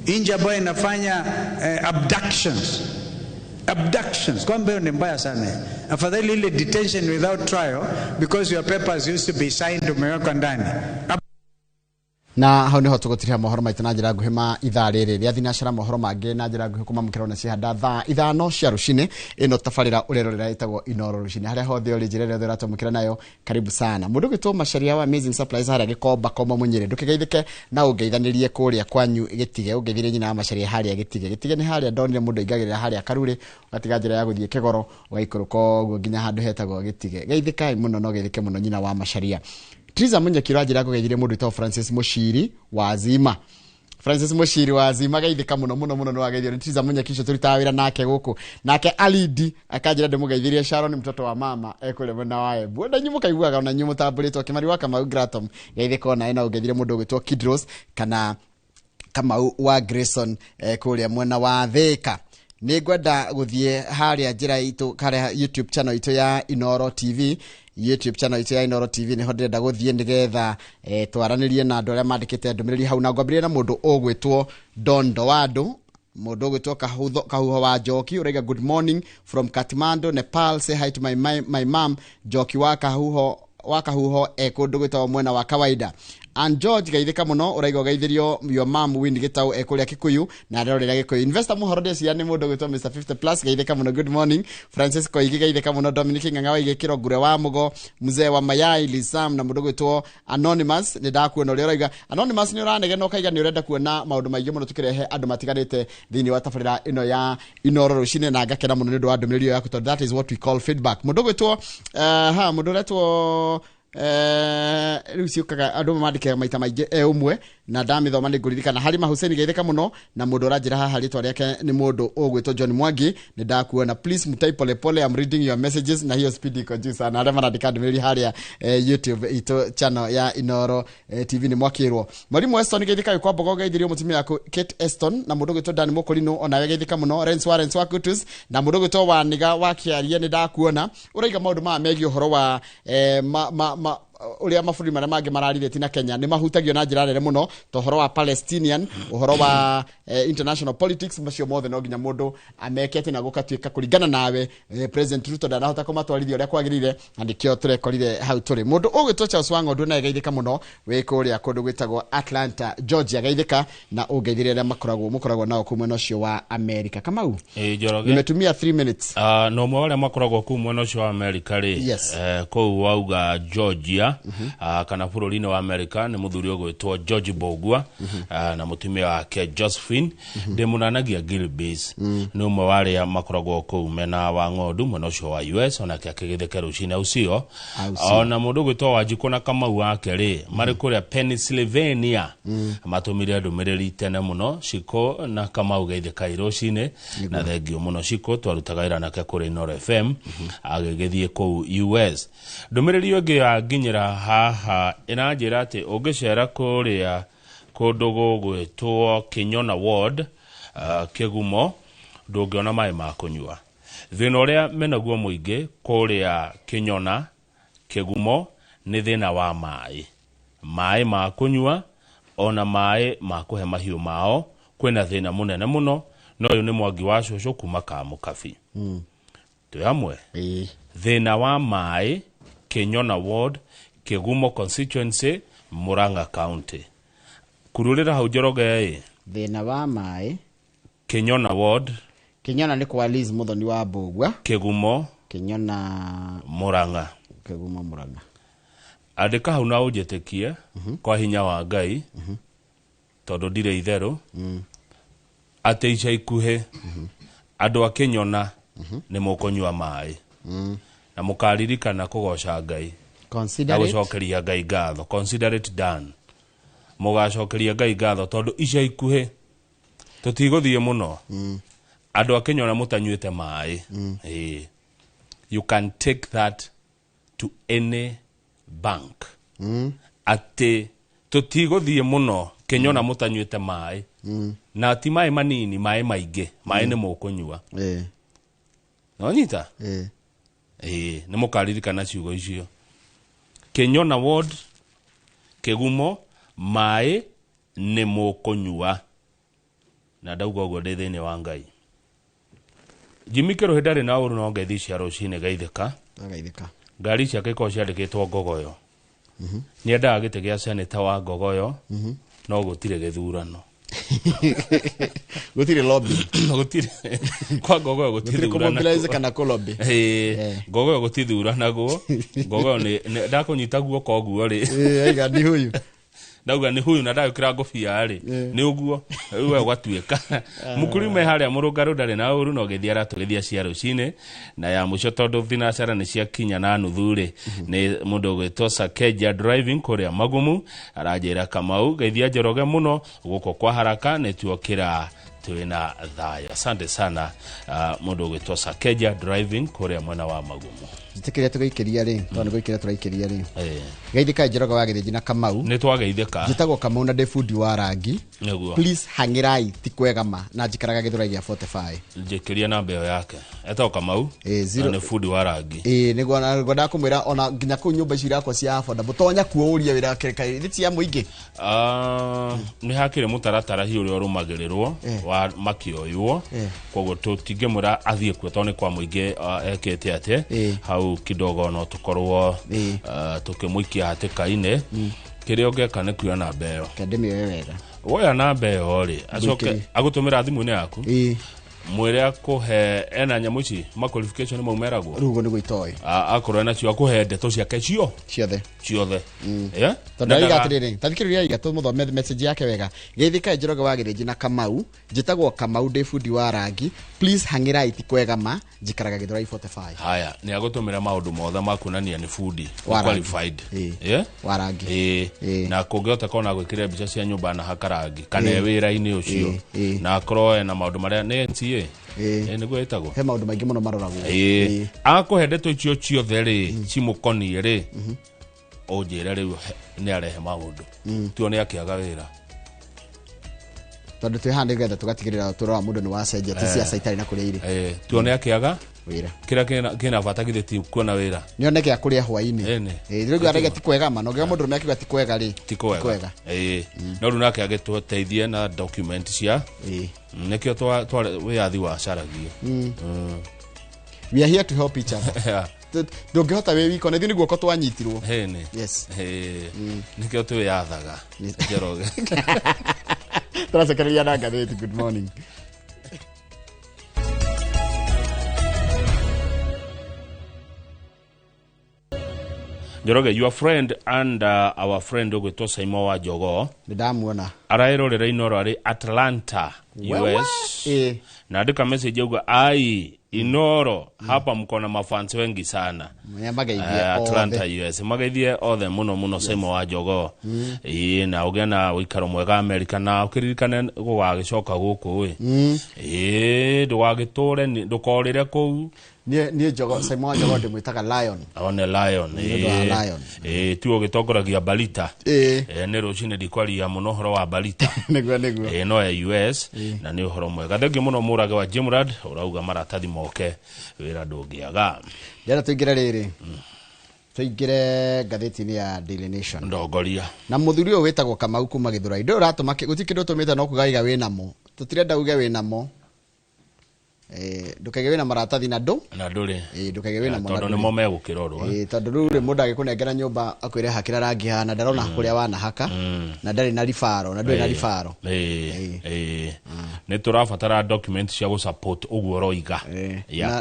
nchi ambayo inafanya abductions, kwamba hiyo ni mbaya sana. Afadhali ile detention without trial, because your papers used to be signed, umewekwa ndani. Na hau niho tugutiriha mohoro maitu na njira nguhi ma ithaa riri ria thinacara, mohoro mangi na njira nguhi kumamukira ona cihanda thaa 5 cia rucini. Ino tabarira urerorera itagwo Inoro rucini, haria hothe uri njira ria uratumukira nayo, karibu sana. Mundu gwitwo Macharia wa Amazing Supplies haria Gikomba Kombo Munyiri, ndukigeithike na ungeithanirie kuria kwanyu Gitige, ungeithirie nyina wa Macharia haria Gitige. Gitige ni haria ndonire mundu aingagirira haria Karuri, ugatiga njira ya guthie Kigoro ugaikũrũka ũguo nginya handu hetagwo Gitige. Geithikai muno no geithike muno nyina wa Macharia. Triza Munyeki ũranjĩra ngũgeithirie mũndũ wĩtagwo Francis Mushiri wa Zima. Francis Mushiri wa Zima geithĩka mũno mũno mũno, nĩwageithio nĩ Triza Munyeki ũcio tũrutaga wĩra nake gũkũ. Nake Alidi akanjĩra ndĩmũgeithirie Sharon mtoto wa mama ekũrĩa mwena wa Embu. Na inyuĩ mũkaiguaga ona inyuĩ mũtambũrĩtwo Kĩmari wa Kamau Gratom geithĩka onawe na ũngeithirie mũndũ ũgwĩtwo Kidros kana Kamau wa Grayson kũrĩa mwena wa Thĩka. Nĩngwenda gũthiĩ harĩa njĩra itũ harĩa YouTube channel itũ ya Inoro TV. YouTube channel itũ ya Inoro TV niho ndĩrenda gũthiĩ nĩgetha twaranĩrie na andũ arĩa mandĩkĩte ndũmĩrĩri hau, na ngwambĩrĩrie na mũndũ ũgwĩtwo Dondo Wado, mũndũ ũgwĩtwo Kahuho wa Njoki ũraiga good morning from Kathmandu Nepal, say hi to my mom Njoki wa Kahuho kũndũ gwĩtagwo mwena wa kawaida. And George geithĩka mũno ũraiga ũgeithĩrio your mom Win Gitau kũrĩa Kikuyu na arerorera Gikuyu. Investor mũhoro ndĩciria nĩ mũndũ ũgwĩtwo Mr 50 plus geithĩka mũno, good morning. Francis Koigi geithĩka mũno, Dominic Ng'ang'a wa Igĩkĩro, Ngure wa Mũgo, Mzee wa Mayai Lisam na mũndũ ũgwĩtwo Anonymous. Nĩ ndakuona ũrĩa ũraiga Anonymous, nĩ ũranegena ũkaiga nĩ ũrenda kuona maũndũ maingĩ mũno tũkĩrehe andũ matiganĩte thĩinĩ wa tabarĩra ĩno ya Inoro rũcinĩ, na ngakena mũno nĩ ũndũ wa ndũmĩrĩri ĩyo yaku tondũ that is what we call feedback. Mũndũ ũgwĩtwo mũndũ ũretwo rĩu ciũkaga andũ mandĩkaga maita maingĩ e ũmwe na ndamĩthoma nĩ ngũririkana. Halima Hussein geithĩka mũno, na mũndũ ũranjĩra haha rĩtwa rĩake nĩ mũndũ ũgwĩtwo John Mwangi, nĩ ndakuona. Please mutai pole pole, I'm reading your messages na hiyo speed iko juu sana. Arĩa marandĩka ndũmĩrĩri harĩa YouTube itũ channel ya Inoro TV nĩ mwakĩrwo. Mwalimu Weston geithĩka wĩ kwa Mbogo, geithĩrio mũtumia waku Kate Eston na mũndũ ũgwĩtwo Dan Mũkũrinũ onawe geithĩka mũno. Rens Warren wa Kutus na mũndũ ũgwĩtwo Waniga wa Kĩaria nĩ ndakuona ũraiga maũndũ maya megiĩ ũhoro wa ũrĩa mabũrũri marĩa mangĩ mararithĩtie na Kenya nĩ mahutagio na njĩra nene mũno, ta ũhoro wa Palestinian, ũhoro wa international politics, macio mothe no nginya mũndũ ameke atĩ na gũgatuĩka kũringana nawe President Ruto ndanahota kũmatwarithia ũrĩa kwagĩrĩire, na nĩkĩo tũrekorire hau tũrĩ. Mũndũ ũgwĩtwo Charles Wang'ondu naye geithĩka mũno wĩ kũrĩa kũndũ gwĩtagwo Atlanta Georgia, geithĩka na ũngeithĩrie arĩa mũkoragwo nao kũu mwena ũcio wa America. Kamau, nimetumia 3 minutes. No ũmwe wa arĩa makoragwo kũu mwena ũcio wa America rĩ, yes, kũu wauga Georgia kana bũrũri-inĩ wa America nĩ mũthuri ũgwĩtwo George Mbugua na mũtumia wake Josephine ndĩmũnanagia Gilbis, nĩ ũmwe wa arĩa makoragwo kũu mena wa ng'ondu mwena ũcio wa US, onake akĩgĩthĩka rũcinĩ ũcio. Ona mũndũ ũgwĩtwo Wanjikũ na Kamau wake rĩ marĩ kũrĩa Pennsylvania matũmire ndũmĩrĩri tene mũno. Shiko na Kamau geithĩkai rũcinĩ na thengio mũno. Shiko twarutaga wĩra nake kũrĩ Inoro FM agĩgĩthiĩ kũu US. Ndũmĩrĩri ĩyo ĩngĩ yanginyĩra haha ĩranjĩra atĩ ũngĩcera kũrĩa kũndũ gũgwĩtwo Kinyona Ward Kĩgumo ndũngĩona maĩ ma kũnyua. Thĩna ũrĩa menaguo mũingĩ kũrĩa Kinyona Kĩgumo nĩ thĩna wa maĩ, maĩ ma kũnyua ona maĩ ma kũhe mahiũ mao, kwĩna thĩna mũnene mũno. Na ũyũ nĩ Mwangi wa cũcũ kuma Kamũkabi. Twĩ hamwe. Thĩna wa maĩ Kinyona Ward, Kigumo Constituency, Murang'a County. Kururĩra hau Njoroge ĩ. Thĩna wa maĩ. Kinyona Ward. Kinyona nĩ kwa Liz Muthoni wa Mbũgua. Kigumo. Kinyona Murang'a. Kigumo Murang'a. Andĩka hau na ũnjĩtĩkie kwa hinya wa Ngai, tondũ ndirĩ itherũ, atĩ ica ikuhĩ andũ a Kinyona nĩ mũkũnyua maĩ na mũkaririkana kũgoca Ngai na gũcokeria Ngai ngatho. Consider it done. Mũgacokeria Ngai ngatho tondũ ica ikuhĩ tũtigũthiĩ mũno, andũ a Kinyona mũtanyuĩte maĩ. You can take that to any bank. Atĩ tũtigũthiĩ mũno Kinyona mũtanyuĩte maĩ, na ti maĩ manini, maĩ maingĩ, maĩ nĩ mũkũnyua. No nyita? Nĩ mũkaririkana ciugo icio. Kinyona Ward, Kigumo, maĩ nĩ mũkũnyua. Na ndauga ũguo ndĩ thĩinĩ wa Ngai. Jimmy Kĩrũhĩ ndarĩ na ũru no ngeithi cia rũcinĩ geithĩka. Geithĩka. Ngari ciake ikoragwo ciandĩkĩtwo Ngogoyo. Nĩendaga gĩtĩ gĩa seneta wa Ngogoyo, no gũtirĩ gĩthurano. Gũtirĩ lobby. Gũtirĩ. Kwa Ngogoyo gũtirĩ kũmobilize kana kũ-lobby. Ngogoyo gũtithuranagwo. Ngogoyo nĩ ndakũnyita guoko ũguo rĩ. Aiga ni huyu. Ndauga nĩ huyu na ndagĩkĩra ngũbia rĩ. Nĩ ũguo. Rĩu we ũgatuĩka. Mũkuri me harĩa mũrũngarũ ndarĩ na ũru no gĩthiĩ aratũgĩthia cia rũcinĩ. Na ya mũico tondũ thinacara nĩ ciakinya na nuthu rĩ. Nĩ mũndũ ũgwĩtwo Sakeja driving kũrĩa Magumu. Aranjĩra Kamau geithia Njoroge mũno gũkũ kwa haraka nĩ tuokĩra twĩna thayũ. Asante sana mũndũ ũgwĩtwo Sakeja driving kũrĩa mwena wa Magumu. Njĩtĩkĩria tũgĩikĩria rĩ, tondũ nĩ gũikĩria tũraikĩria rĩ. Geithĩka Njoroge wa Gĩthĩnji na Kamau. Nĩ twageithĩka. Njĩtagwo Kamau na ndĩ bundi wa rangi. Nĩguo. Please hang'ĩrai ti kwega ma na njikaraga Gĩthũrai gĩa 45. Njĩkĩria namba ĩyo yake. Etagwo Kamau. Na nĩ bundi wa rangi. Nĩguo ngwendaga kũmwĩra ona nginya kũu nyũmba icio irakwo cia affordable tonya kuo ũrie wĩra nĩ cia mũingĩ. Nĩ hakĩrĩ mũtaratara hihi ũrĩa ũrũmagĩrĩrwo wa makĩoywo. Koguo tũtingĩmwĩra athiĩ kuo tondũ nĩ kwa mũingĩ ekĩte atĩ hau kidogo no tũkorwo tũkĩmũikia hatĩka-inĩ. Kĩrĩa ũngĩka nĩ kuoya namba ĩyo. Ndĩmĩoye wega. Woya namba ĩyo rĩ, acoke agũtũmĩra thimũ-inĩ yaku. Mwĩre akũhe ena nyamũ ici ma qualification mau meragwo. Rĩu ũguo nĩguo itoĩ. Akorwo enacio akũhe ndeto ciake ciothe. Ciothe. Tondũ arauga atĩrĩrĩ, ta thikĩrĩria iga tũmũthome message yake wega. Geithĩka Njoroge wa Gĩthĩnji na Kamau, njĩtagwo Kamau ndĩ bundi wa rangi. Please hang'ĩrai ti kwega ma, njikaraga Gĩthũrai 45. Haya, nĩ agũtũmĩra maũndũ mothe ma kuonania nĩ bundi qualified. Wa rangi. Na kũngĩhoteka ona gwĩkĩra mbica cia nyũmba na haka rangi kana wĩra-inĩ ũcio. Na akorwo ena maũndũ marĩa nĩ NCA. Nĩguo ĩtagwo. He maũndũ maingĩ mũno maroragwo. Akũhe ndeto icio ciothe rĩ, cimũkoniĩ rĩ, ũnjĩre rĩu nĩ arehe maũndũ. Tuone akĩaga wĩra. Tondũ twĩ haha nĩgetha tũgatigĩrĩra ũtũũro wa mũndũ nĩ wacenjia, ti ciaca itarĩ na kũrĩa irĩ. Tuone akĩaga wĩra. Kĩrĩa kĩna bata githĩ ti kuona wĩra. Nĩone gĩa kũrĩa hwaĩ-inĩ. Rĩu arauga ti kwega ma, na ũngĩona mũndũrũme akiuga ti kwega rĩ, ti kwega. No rĩu nake agĩtũteithie na document cia. Nĩkĩo wĩyathi wacaragio. We are here to help each other. Ndũngĩhota wĩ wika, na ithuĩ nĩ guoko twanyitirwo. Yes. Nĩkĩo twĩyathaga. Njoroge. Tũracokereria na ngathĩti. Good morning. Njoroge, your friend and our friend ũgwĩtwo Simon wa Jogoo. Nĩndamuona. Araĩrorera Inoro arĩ Atlanta, US. Na andĩka message auga ai Inoro hapa mko na mafans wengi sana. Atlanta US. Mageithie othe mũno mũno Simon wa Jogoo. Na ũgĩe na ũikaro mwega America na ũkĩririkane gũgagĩcoka gũkũ ĩ. Ndũgagĩtũre ndũkorĩre kũu. Niĩ Jogoo, Simon wa Jogoo ndĩmwĩtaga Lion. One Lion. Lion. Tiwe ũgĩtongoragia Balita. Nĩ rũcinĩ ndikwaria mũno ũhoro wa Balita. Nĩguo nĩguo. No ya US na nĩ ũhoro mwega. Thengiũ mũno Mũrage wa Jimrad ũrauga maratathi moke wĩra ndũngĩaga. Ndĩrenda tũingĩre rĩrĩ. Tũingĩre ngathĩti-inĩ ya Daily Nation. Ndongoria. Na mũthuri ũyũ wĩtagwo Kamau kuma Gĩthũrai. Ndũĩ ũratũma gũtirĩ kĩndũ ũtũmĩte no kuga iga wĩnamo. Tũtirenda uge wĩnamo. Ndũkaige wĩna maratathi na ndũ na ndũrĩ. Ndũkaige wĩna mona tondũ nĩmo megũkĩrorwo. Tondũ rĩu rĩ mũndũ agĩkũnengera nyũmba akwĩre hakĩra rangi haha na ndarona kũrĩa wanahaka na ndarĩ na ribaro na ndũrĩ na ribaro. Nĩ tũrabatara document cia gũ support ũguo ũroiga.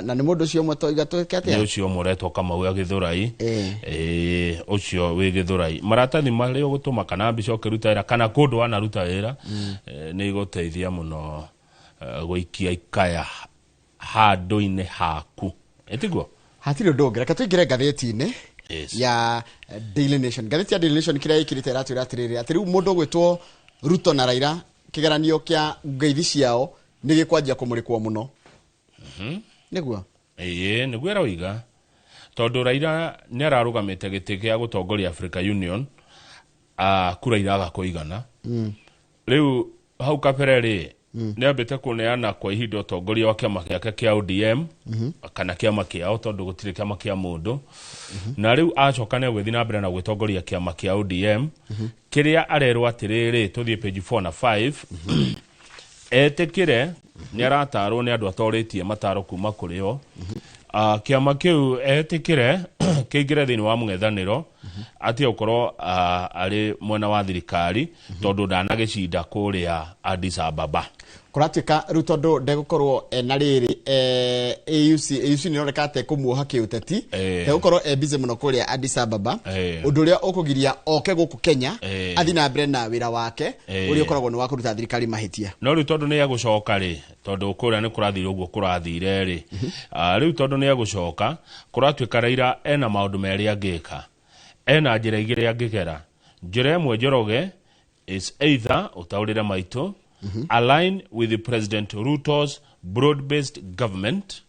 Na nĩ mũndũ ũcio ũmwe toiga twĩke atĩa? Nĩ ũcio ũmwe ũretwo Kamau wa Gĩthũrai. Ũcio wĩ Gĩthũrai. Maratathi marĩa ũgũtũma kana mbica ũkĩruta wĩra kana kũndũ wanaruta wĩra nĩ igũteithia mũno gũikia ikaya handũ-inĩ haku. Ĩtiguo? Hatirĩ ũndũ ũngĩ. Reke tũingĩre ngathĩti-inĩ ya Daily Nation. Ngathĩti ya Daily Nation kĩrĩa ĩkĩrĩte ĩratwĩra atĩrĩrĩ, atĩ rĩu mũndũ ũgwĩtwo Ruto na Raila kĩgeranio kĩa ngeithi ciao nĩ gĩkwanjia kũmũrĩkwo mũno. Nĩguo? Ĩĩ, nĩguo ĩroiga. Tondũ Raila nĩ ararũgamĩte gĩtĩ gĩa gũtongoria Africa Union, kura iraga kũigana. Rĩu hau kabere rĩ, nĩ ambĩte kũneana kwa ihinda ũtongoria wa kĩama gĩake kĩa ODM kana kĩama kĩao tondũ gũtirĩ kĩama kĩa mũndũ. Na rĩu acoka nĩ agũgĩthiĩ na mbere na gwĩtongoria kĩama kĩa ODM kĩrĩa arerwo atĩrĩrĩ, tũthiĩ page 4 na 5. Etĩkĩre nĩ aratarwo nĩ andũ atorĩtie mataro kuma kũrĩ o. Kĩama kĩu etĩkĩre kĩingĩre thĩinĩ wa mũng'ethanĩro atige gũkorwo arĩ mwena wa thirikari tondũ ndanagĩcinda kũrĩa Addis Ababa. Kũratuĩka rĩu tondũ ndegũkorwo ena rĩrĩ AUC nĩ ĩroneka atĩ kũmuoha kĩũteti, ndegũkorwo e busy mũno kũrĩa Addis Ababa, ũndũ ũrĩa ũkũgiria oke gũkũ Kenya athiĩ na mbere na wĩra wake ũrĩa ũkoragwo nĩ wa kũruta thirikari mahĩtia. No rĩu tondũ nĩ egũcoka rĩ, tondũ kũrĩa nĩ kũrathire ũguo kũrathire rĩ, rĩu tondũ nĩ egũcoka kũratuĩka Raila ena maũndũ merĩ angĩka, ena njĩra igĩrĩ angĩgera. Njĩra ĩmwe Njoroge is either ũtaũrĩre maitũ align with the President Ruto's broad-based government,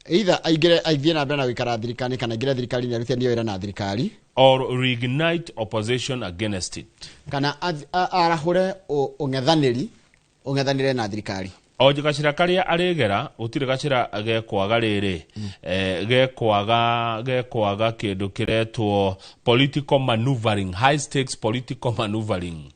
either aingĩre aithiĩ na mbere na gũikara thirikari kana aingĩre thirikari-inĩ arutithanie wĩra na thirikari, or reignite opposition against it, kana arahũre ũng'ethanĩri ũng'ethanĩre na thirikari. O gacĩra karĩa arĩgera gũtirĩ gacĩra gekwaga rĩrĩ, gekwaga kĩndũ kĩretwo political maneuvering, high stakes political maneuvering.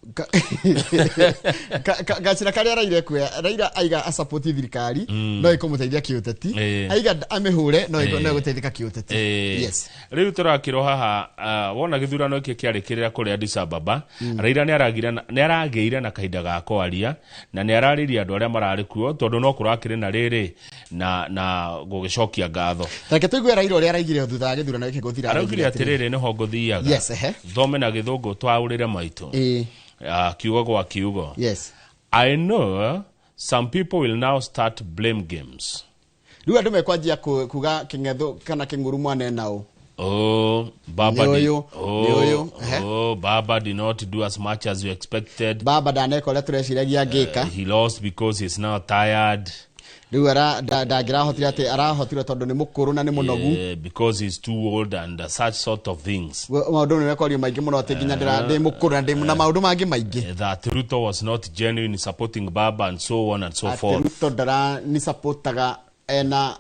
Gacĩra karĩa Raila ekuoya, Raila aiga asupport thirikari no ĩkũmũteithia kĩũteti, aiga amĩhũre no ĩgũteithĩka kĩũteti. Yes. Rĩu tũrakĩrwo haha, wona gĩthurano gĩkĩ kĩarĩ kĩrĩa kũrĩa Addis Ababa, Raila nĩ aragĩire na kahinda ga kwaria na nĩ ararĩria andũ arĩa mararĩ kuo tondũ no kũrakĩrĩ na rĩrĩ na gũgĩcokia ngatho. Reke tũigue Raila ũrĩa araigire thutha wa gĩthurano gĩkĩ gũthira. Araugire atĩrĩrĩ, nĩho ngũthiaga. Yes, thome na gĩthũngũ twaũrĩre maitũ. Kiugo gwa kiugo. Yes. I know some people will now start blame games. Rĩu andũ mekwanjia kuga kĩng'etho kana kĩng'ũru mwana nao. Oh, Baba Baba did not do as much as you expected. Baba ndaneka ũrĩa tũreciragia angĩka. He lost because he's now tired. Rĩu ndangĩrahotire atĩ arahotire tondũ nĩ mũkũrũ na nĩ mũnogu. Because he's too old and such sort of things. Maũndũ nĩ mekwario maingĩ mũno atĩ nginya ndĩ mũkũrũ na ndĩ na maũndũ mangĩ maingĩ. That Ruto was not genuine in supporting Baba and so on and so forth. Atĩ Ruto ndara ni supportaga ena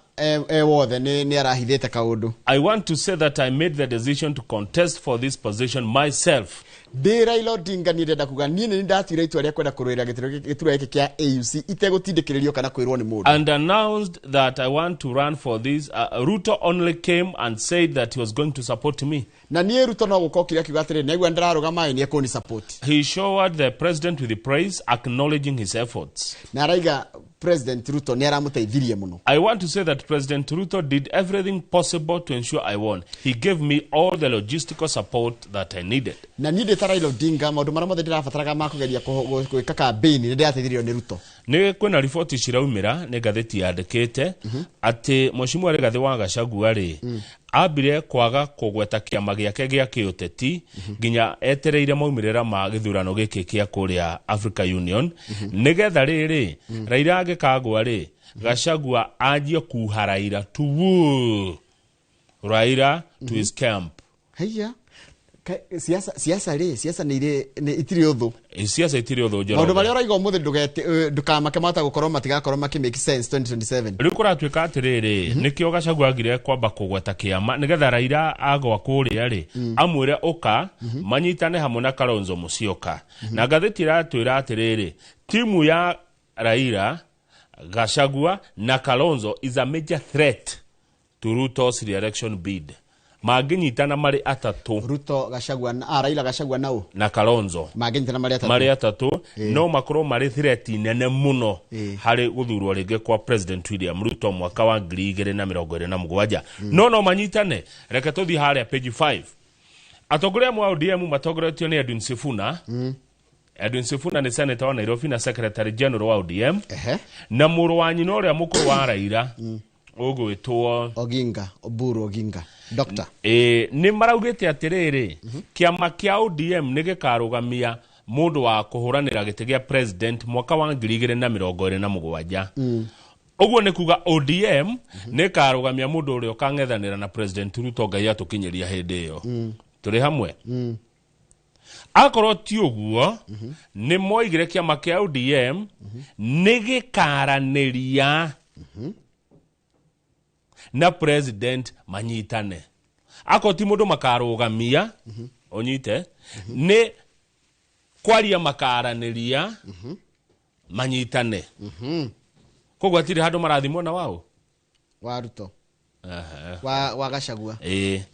wothe nĩ arahithĩte kaũndũ. I want to say that I made the decision to contest for this position myself. Ndĩ Raila Odinga niĩ ndĩrenda kuga niĩ nĩ ndatuire itua rĩa kwenda kũrũĩrĩra gĩturwa gĩkĩ kĩa AUC itegũtindĩkĩrĩrio kana kwĩrwo nĩ mũndũ. And announced that I want to run for this. Ruto only came and said that he was going to support me. Na niĩ Ruto no gũka okire akiuga atĩrĩrĩ, nĩaigua ndĩrarũgama ĩ nĩekũni support. He showered the president with the praise, acknowledging his efforts. Na araiga President Ruto nĩ aramũteithirie mũno. I want to say that President Ruto did everything possible to ensure I won. He gave me all the logistical support that I needed. Na niĩ ndĩ ta Raila Odinga maũndũ marĩa mothe ndĩrabataraga ma kũgeria gwĩka campaign nĩ ndĩrateithirio nĩ Ruto. Nĩ kwĩna riboti ciraumĩra nĩ ngathĩti yandĩkĩte atĩ Mheshimiwa Rigathĩ wa Gachagua rĩ ambire kwaga kũgweta kĩama gĩake gĩa kĩũteti nginya etereire maumĩrĩra ma gĩthurano gĩkĩ kĩa kũrĩa Africa Union nĩgetha rĩrĩ Raila angĩkagwa rĩ Gachagua anjie kuha Raila to woo Raila to his camp. Haiya. Siasa rĩ, siasa nĩ itirĩ ũthũ. Siasa itirĩ ũthũ Njoroge. Maũndũ marĩa ũraiga ũmũthĩ ndũkamake mata gũkorwo matigakorwo makĩ make sense 2027. Rĩu kũratuĩka atĩrĩrĩ, nĩkĩo Gachagua agire kwamba kũgweta kĩama nĩgetha Raila agwa kũrĩa rĩ amwĩre ũka manyitane hamwe na Kalonzo Musyoka. Na ngathĩti ĩratwĩra atĩrĩrĩ, timu ya Raila Gachagua na Kalonzo is a major threat to Ruto's re-election bid. Mangĩnyitana marĩ atatũ. Ruto, Gachagua na Raila, Gachagua nau na Kalonzo mangĩnyitana marĩ atatũ, marĩ atatũ no makorwo marĩ threat nene mũno harĩ gũthurwo rĩngĩ kwa President William Ruto mwaka wa 2027. No manyitane. Reke tũthiĩ harĩa page 5. Atongoria amwe a ODM matongoretio nĩ Edwin Sifuna. Edwin Sifuna nĩ senator wa Nairobi na secretary general wa ODM. Na mũrũ wa nyina ũrĩa mũkũrũ wa Raila ũgwĩtwo Oginga, Oburu Oginga, doctor. Nĩ maraugĩte atĩrĩrĩ, kĩama kĩa ODM nĩ gĩkarũgamia mũndũ wa kũhũranĩra gĩtĩ gĩa president mwaka wa 2027. Ũguo nĩ kuga ODM nĩ ĩkarũgamia mũndũ ũrĩa ũkang'ethanĩra na President Ruto Ngai atũkinyĩria hĩndĩ ĩyo. Tũrĩ hamwe? Akorwo ti ũguo, nĩ moigire kĩama kĩa ODM nĩ gĩkaranĩria na president manyitane. Akorwo ti mũndũ makarũgamia, ũnyite, nĩ kwaria makaranĩria manyitane. Koguo hatirĩ handũ marathiĩ mwena wao wa Ruto, wa Gachagua.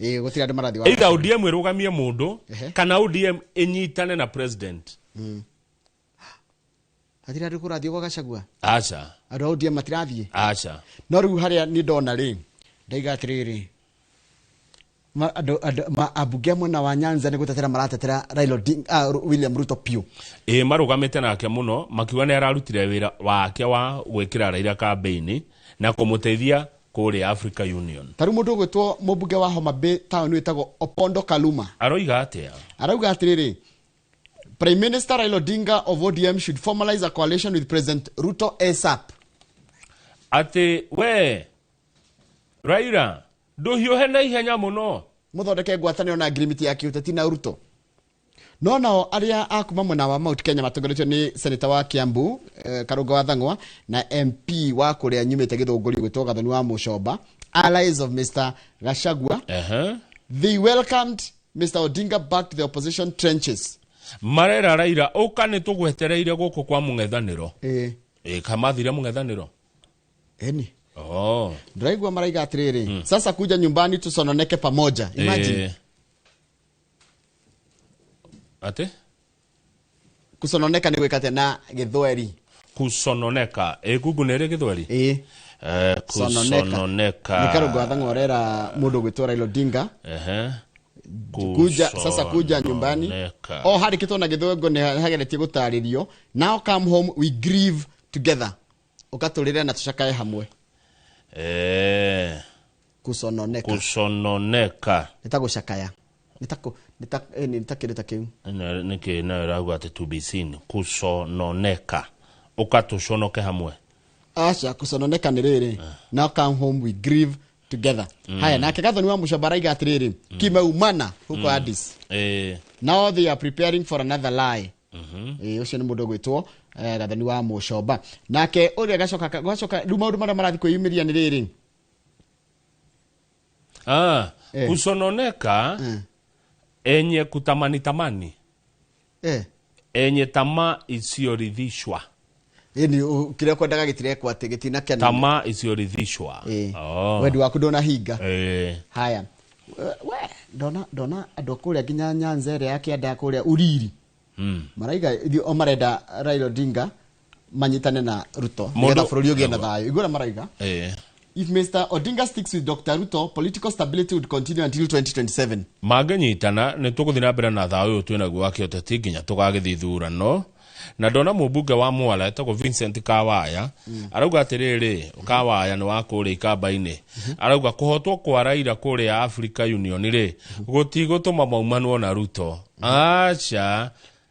Gũtirĩ andũ marathiĩ wa Either ODM ĩrũgamie mũndũ kana ODM ĩnyitane na president. Hatirĩ andũ kũrathiĩ gwa Gachagua. Aca. Andũ a ODM matirathiĩ. Aca. No rĩu harĩa nĩ ndona rĩ, ndaiga atĩrĩrĩ, ambunge a mwena wa Nyanza nĩ gũtetera maratetera Raila Odinga, William Ruto piũ. Marũgamĩte nake mũno makiuga nĩ ararutire wĩra wake wa gwĩkĩra Raila kambĩini na kũmũteithia kũrĩa Africa Union. Ta rĩu mũndũ ũgwĩtwo mũmbunge wa Homa Bay town wĩtagwo Opondo Kaluma aroiga atĩa? Arauga atĩrĩrĩ, Prime Minister Raila Odinga of ODM should formalize a coalition with President Ruto ASAP. Atĩ we Raila ndũhiũhe na ihenya mũno, mũthondeke ngwatanĩro na ngirimiti ya kĩũteti na Ruto. No nao arĩa a kuma mwena wa Mount Kenya matongoretio nĩ seneta wa Kiambu, Karũngo wa Thang'wa, na MP wa kũrĩa nyumĩte Gĩthũngũri gwĩtwo Gathoni wa Mũcomba, allies of Mr. Gachagua, they welcomed Mr. Odinga back to the opposition trenches. Marera Raila ũka nĩ tũgwetereire gũkũ kwa mũng'ethanĩro. Kamathire mũng'ethanĩro. Eni. Ndĩraigua maraiga atĩrĩrĩ, sasa kuja nyumbani tusononeke pamoja. Imagine. Ate? Kusononeka nĩ gwĩka atĩa na Gĩthweri? Kusononeka. Google nĩ ĩrĩ Gĩthweri? Kusononeka. Nĩ Karũngo wa Thang'wa ũrera mũndũ ũgwĩtwo Raila Odinga. Kuja, sasa kuja nyumbani. O harĩkĩtwo na Gĩthũngũ nĩ hageretie gũtarĩrio. Now come home we grieve together. Ũkatũrĩre na tũcakae hamwe. Kusononeka. Kusononeka. Nĩ ta gũcakaya. Nĩ ta nĩ ta kĩndũ ta kĩu. Nĩkĩ nayo ĩrauga atĩ to be seen. Kusononeka. Ũkatũconoke hamwe. Aca, kusononeka nĩ rĩrĩ. Now come home we grieve together. Haya, nake Gathoni wa Mũcomba araiga atĩrĩrĩ, kimeumana huko Addis. Now they are preparing for another lie. Ũcio nĩ mũndũ ũgwĩtwo Gathoni wa Mũcomba. Nake ũrĩa gacoka rĩu maũndũ marĩa marathiĩ kwĩyumĩria nĩ rĩrĩ. Kusononeka enye kutamani tamani. Enye tamaa isiyoridhishwa. Ĩni kĩrĩa kwendaga gĩtirekwo atĩ gĩtinakena. Tamaa isiyoridhishwa. Wendi waku ndũnahinga. Haya. We ndona andũ kũrĩa nginya Nyanza ĩrĩa ya kĩanda kũrĩa Uriri. Maraiga o marenda Raila Odinga manyitane na Ruto nĩgetha bũrũri ũgĩe na thayũ. Igũra maraiga. If Mr. Odinga sticks with Dr. Ruto, political stability would continue until 2027. Mangĩnyitana nĩ tũgũthiĩ na mbere na thayũ ũyũ twĩnaguo wa kĩũteti nginya tũgagĩthiĩ ithurano. Na ndona mũmbunge wa Mwala etagwo Vincent Kawaya arauga atĩrĩrĩ, Kawaya nĩ wa kũrĩa Ikamba-inĩ, arauga kũhotwo kwa Raila kũrĩa Africa Union rĩ gũtigũtũma maumanwo na Ruto. Aca,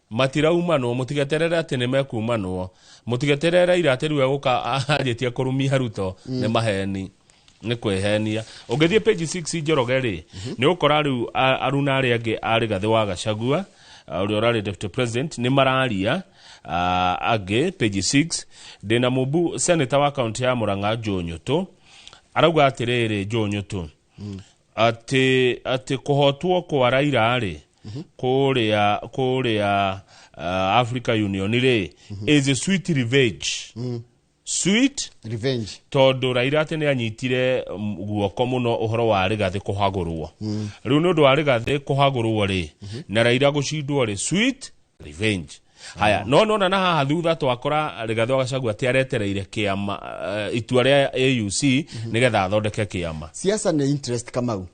matiraumanwo, mũtigeterere atĩ nĩ mekumanwo, mũtigeterere Raila atĩ rĩu egũka anjĩtie kũrumia Ruto, nĩ maheni, nĩ kwĩhenia. Ũngĩthiĩ page 6 Njoroge rĩ, nĩ ũkora rĩu aruna arĩa angĩ a Rigathĩ wa Gachagua, ũrĩa ũrarĩ deputy president, nĩ mararia angĩ page 6. Ndĩna mũmbu senator wa kaunti ya Murang'a Joe Nyutu arauga atĩrĩrĩ, Joe Nyutu atĩ kũhotwo kwa Raila rĩ kũrĩa Africa Union rĩ is a sweet revenge. Sweet revenge. Tondũ Raila atĩ nĩ anyitire guoko mũno ũhoro wa Rigathĩ kũhagũrwo. Rĩu nĩ ũndũ wa Rigathĩ kũhagũrwo rĩ, na Raila gũcindwo rĩ, sweet revenge. Haya, no nona na haha thutha twakora Rigathĩ wa Gachagua atĩ aretereire kĩama, itua rĩa AUC nĩgetha athondeke kĩama. Siasa nĩ interest, Kamau.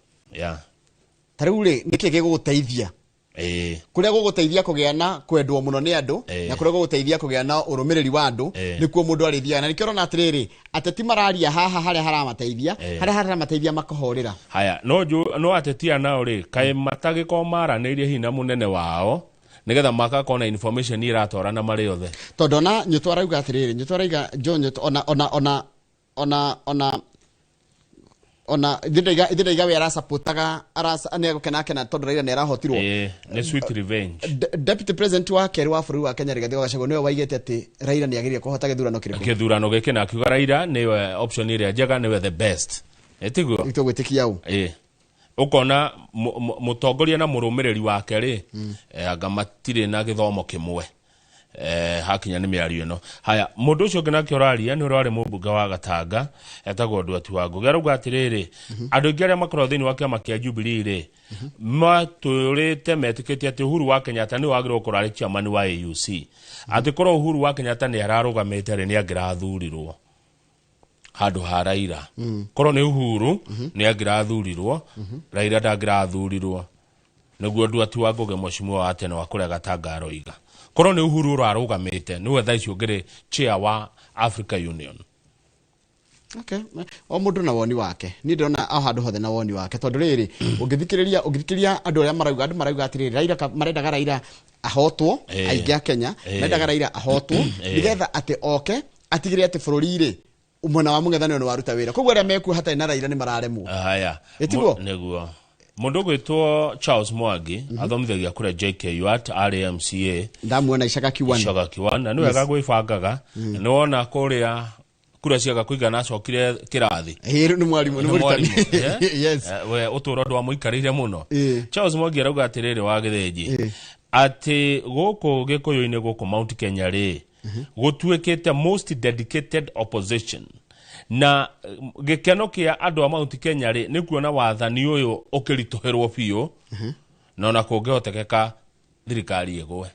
Ta rĩu rĩ, nĩkĩ gĩgũgũteithia? Kũrĩa gũgũteithia kũgĩa na kwendwo mũno nĩ andũ na kũrĩa gũgũteithia kũgĩa na ũrũmĩrĩri wa andũ, nĩkuo mũndũ arĩthiaga. Na nĩkĩo ũrona atĩrĩrĩ, ateti mararia haha harĩa haramateithia, harĩa haramateithia makahorĩra. Haya, no no ateti aya nao rĩ, kaĩ matagĩkorwo maranĩirie hihi na mũnene wao nĩgetha makakorwo na information iratwarana marĩ othe? Tondũ ona Nyũtũ arauga atĩrĩrĩ, Nyũtũ arauga, John Nyũtũ, ona ona ona ona ona ona ithe ndaiga we arasupportaga, nĩ egũkena akena tondũ Raila nĩ arahotirwo. Ĩĩ, nĩ sweet revenge. Deputy President wa kerĩ wa bũrũri wa Kenya, Rigathĩ wa Gachagua, nĩwe waigĩte atĩ Raila nĩ agĩrĩire kũhota gĩthurano kĩrĩkũ? Kĩthurano gĩkĩ, na akiuga Raila nĩwe option ĩrĩa njega, nĩwe the best, ĩtiguo? Tũgwĩtĩkia ũ? Ĩĩ, ũkona mũtongoria na mũrũmĩrĩri wake rĩ, anga matirĩ na gĩthomo kĩmwe hakinya nĩ mĩario ĩno. Haya, mũndũ ũcio ũngĩ nake ũraria nĩ ũrĩa warĩ mũmbunge wa Gatanga, etagwo Nduati wa Ngũgĩ. Arauga atĩrĩrĩ, andũ aingĩ arĩa makoragwo thĩinĩ wa kĩama kĩa Jubilee rĩ, matũrĩte metĩkĩtie atĩ Uhuru wa Kenyatta nĩwe wagĩrĩirwo gũkorwo arĩ chairman wa AUC, atĩ korwo Uhuru wa Kenyatta nĩ ararũgamĩte rĩ, nĩ angĩrathurirwo handũ ha Raila. Korwo nĩ Uhuru nĩ angĩrathurirwo, Raila ndangĩrathurirwo. Nĩguo Nduati wa Ngũgĩ, mheshimiwa wa tene wa kũrĩa Gatanga, aroiga korwo nĩ Uhuru ũrarũgamĩte, nĩwe thaa ici ũngĩrĩ chair wa Africa Union. Okay. O mũndũ na woni wake. Niĩ ndĩrona o handũ hothe na woni wake, tondũ rĩrĩ, ũngĩthikĩrĩria andũ arĩa marauga, andũ marauga atĩrĩrĩ, Raila marendaga Raila ahotwo. Aingĩ a Kenya marendaga Raila ahotwo nĩgetha atĩ oke atigĩrĩre atĩ bũrũri rĩ, mwena wa mũng'ethanĩro nĩ waruta wĩra. Koguo arĩa mekuo hatarĩ na Raila nĩ mararemwo. Haya. Ĩtiguo? Nĩguo mũndũ ũgwĩtwo Charles Mwangi athomithagia kũrĩa JKUAT, arĩ MCA. Ndamuona Icaga Kiwani. Icaga Kiwani, na nĩ wega gwĩbangaga. Nĩ wona kũrĩa kura ciaga kũigana, acokire kĩrathi. Ĩĩ, rĩu nĩ mwarimũ, nĩ Nĩ mũrutani. mwarimũ, eh? Yes. We ũtũũro ndwamũikarĩire mũno. Charles Mwangi arauga atĩrĩrĩ wa Gĩthĩnji, atĩ gũkũ Gĩkũyũ-inĩ, gũkũ Mount Kenya rĩ, gũtuĩkĩte most dedicated opposition, na gĩkeno kĩa andũ a Mount Kenya rĩ, nĩ kuona wathani ũyũ ũkĩritũhĩrwo biũ, na ona kũngĩhotekeka thirikari ĩgwe,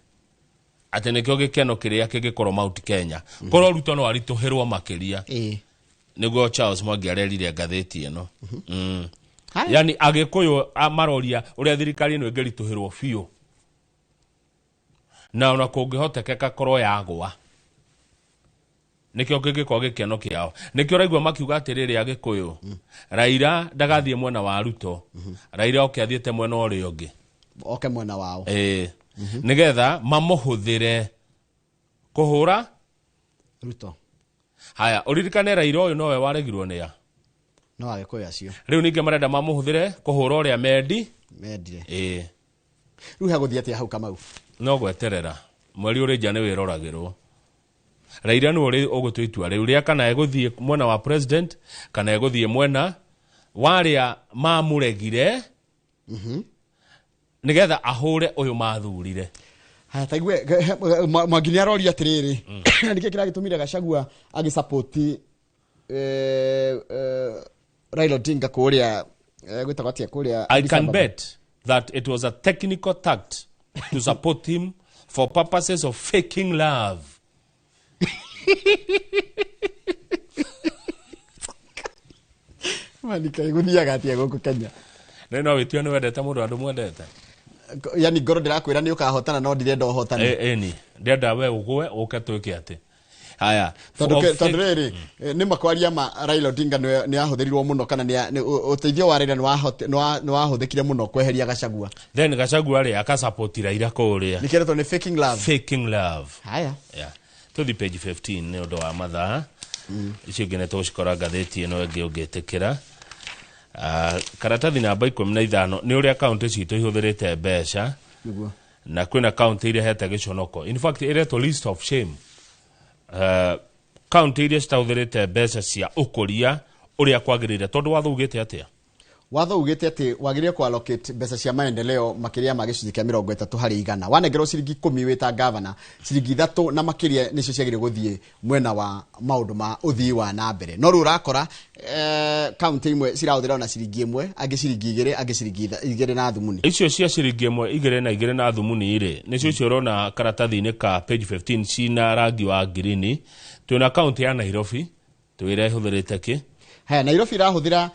atĩ nĩkĩo gĩkeno kĩrĩa kĩngĩkorwo Mount Kenya korwo Ruto no aritũhĩrwo makĩria. Nĩguo Charles Mwangi arerire ngathĩti ĩno. Haya. Yani Agĩkũyũ maroria ũrĩa thirikari ĩno ĩngĩritũhĩrwo biũ, na ona kũngĩhotekeka korwo yagwa, nĩkĩo kĩngĩkorwo gĩkeno kĩao. Nĩkĩo ũraigua makiuga atĩrĩrĩ, Agĩkũyũ, Raila ndagathiĩ mwena wa Ruto, Raila oke athiĩte mwena ũrĩa ũngĩ. Oke mwena wao. Ĩĩ, nĩgetha mamũhũthĩre kũhũra Ruto. Haya, ũririkane Raila ũyũ nowe waregirwo nĩ a No Agĩkũyũ acio. Rĩu ningĩ marenda mamũhũthĩre kũhũra ũrĩa mendi mendire. Ĩĩ. Rĩu hagũthiĩ atĩa hau, Kamau? No gweterera mweri ũrĩ nja nĩ wĩroragĩrwo. Raila nĩ ũrĩ ũgũtua itua rĩu rĩa kana egũthiĩ mwena wa president kana egũthiĩ mwena warĩa mamũregire, nĩgetha ahũre ũyũ mathurire. Haya, taigue Mwangi nĩ aroria atĩrĩrĩ, na nĩkĩ kĩragĩtũmire Gachagua agĩsapoti Raila Odinga kũrĩa, gwĩtagwo atĩa kũrĩa I Addis can Ababa? bet that it was a technical tact to support him for purposes of faking love. Manika gũthiaga atĩa gũkũ Kenya? Nĩ no wĩtio nĩ wendete mũndũ, andũ mwendete. Yani ngoro ndĩrakwĩra nĩ ũkahotana, no ndirenda ũhotane. Ĩni ndĩrenda we ũgwe ũke twĩke atĩ haya. Tondũ tondũ rĩrĩ, nĩ makwaria ma Raila Odinga nĩ ahũthĩrirwo mũno, kana ũteithio wa Raila nĩ wahũthĩkire mũno kweheria Gachagua. Then Gachagua rĩ, akasupport Raila kũrĩa. Nĩkĩretwo nĩ faking love. Faking love. Haya. Yeah. Tũthi page 15 nĩ ũndũ wa mathaa. Icio ingĩ nĩ tũgũcikora ngathĩti ĩno ĩngĩ ũngĩtĩkĩra. Karatathi namba 15 nĩ ũrĩa kaunti citũ ihũthĩrĩte mbeca. Na kwĩna kaunti irehete gĩconoko, in fact ĩretwo list of shame, kaunti iria citahũthĩrĩte mbeca cia ũkũria ũrĩa kwagĩrĩire. Tondũ watho ugĩte atĩa? Watho ugite ati wagiriire ku allocate mbeca cia maendeleo makiria ma gĩcunjĩ kĩa 30 harĩ igana. Wanengerwo ciringi 10 wĩ ta governor, ciringi 3 na makiria nicio ciagiriire guthie mwena wa maundu ma uthii wa na mbere. No rĩu ũrakora kaunti imwe cirahũthĩra ona ciringi 1, angĩ ciringi 2, angĩ ciringi 2 na thumuni. Icio cia ciringi 1, 2 na 2 na thumuni rĩ, nĩcio icio ũrona karatathi-inĩ ka page 15 cina rangi wa ngirini. Twĩna kaunti ya Nairobi, twĩre ĩhũthĩrĩte kĩ? Haya, Nairobi ĩrahũthĩra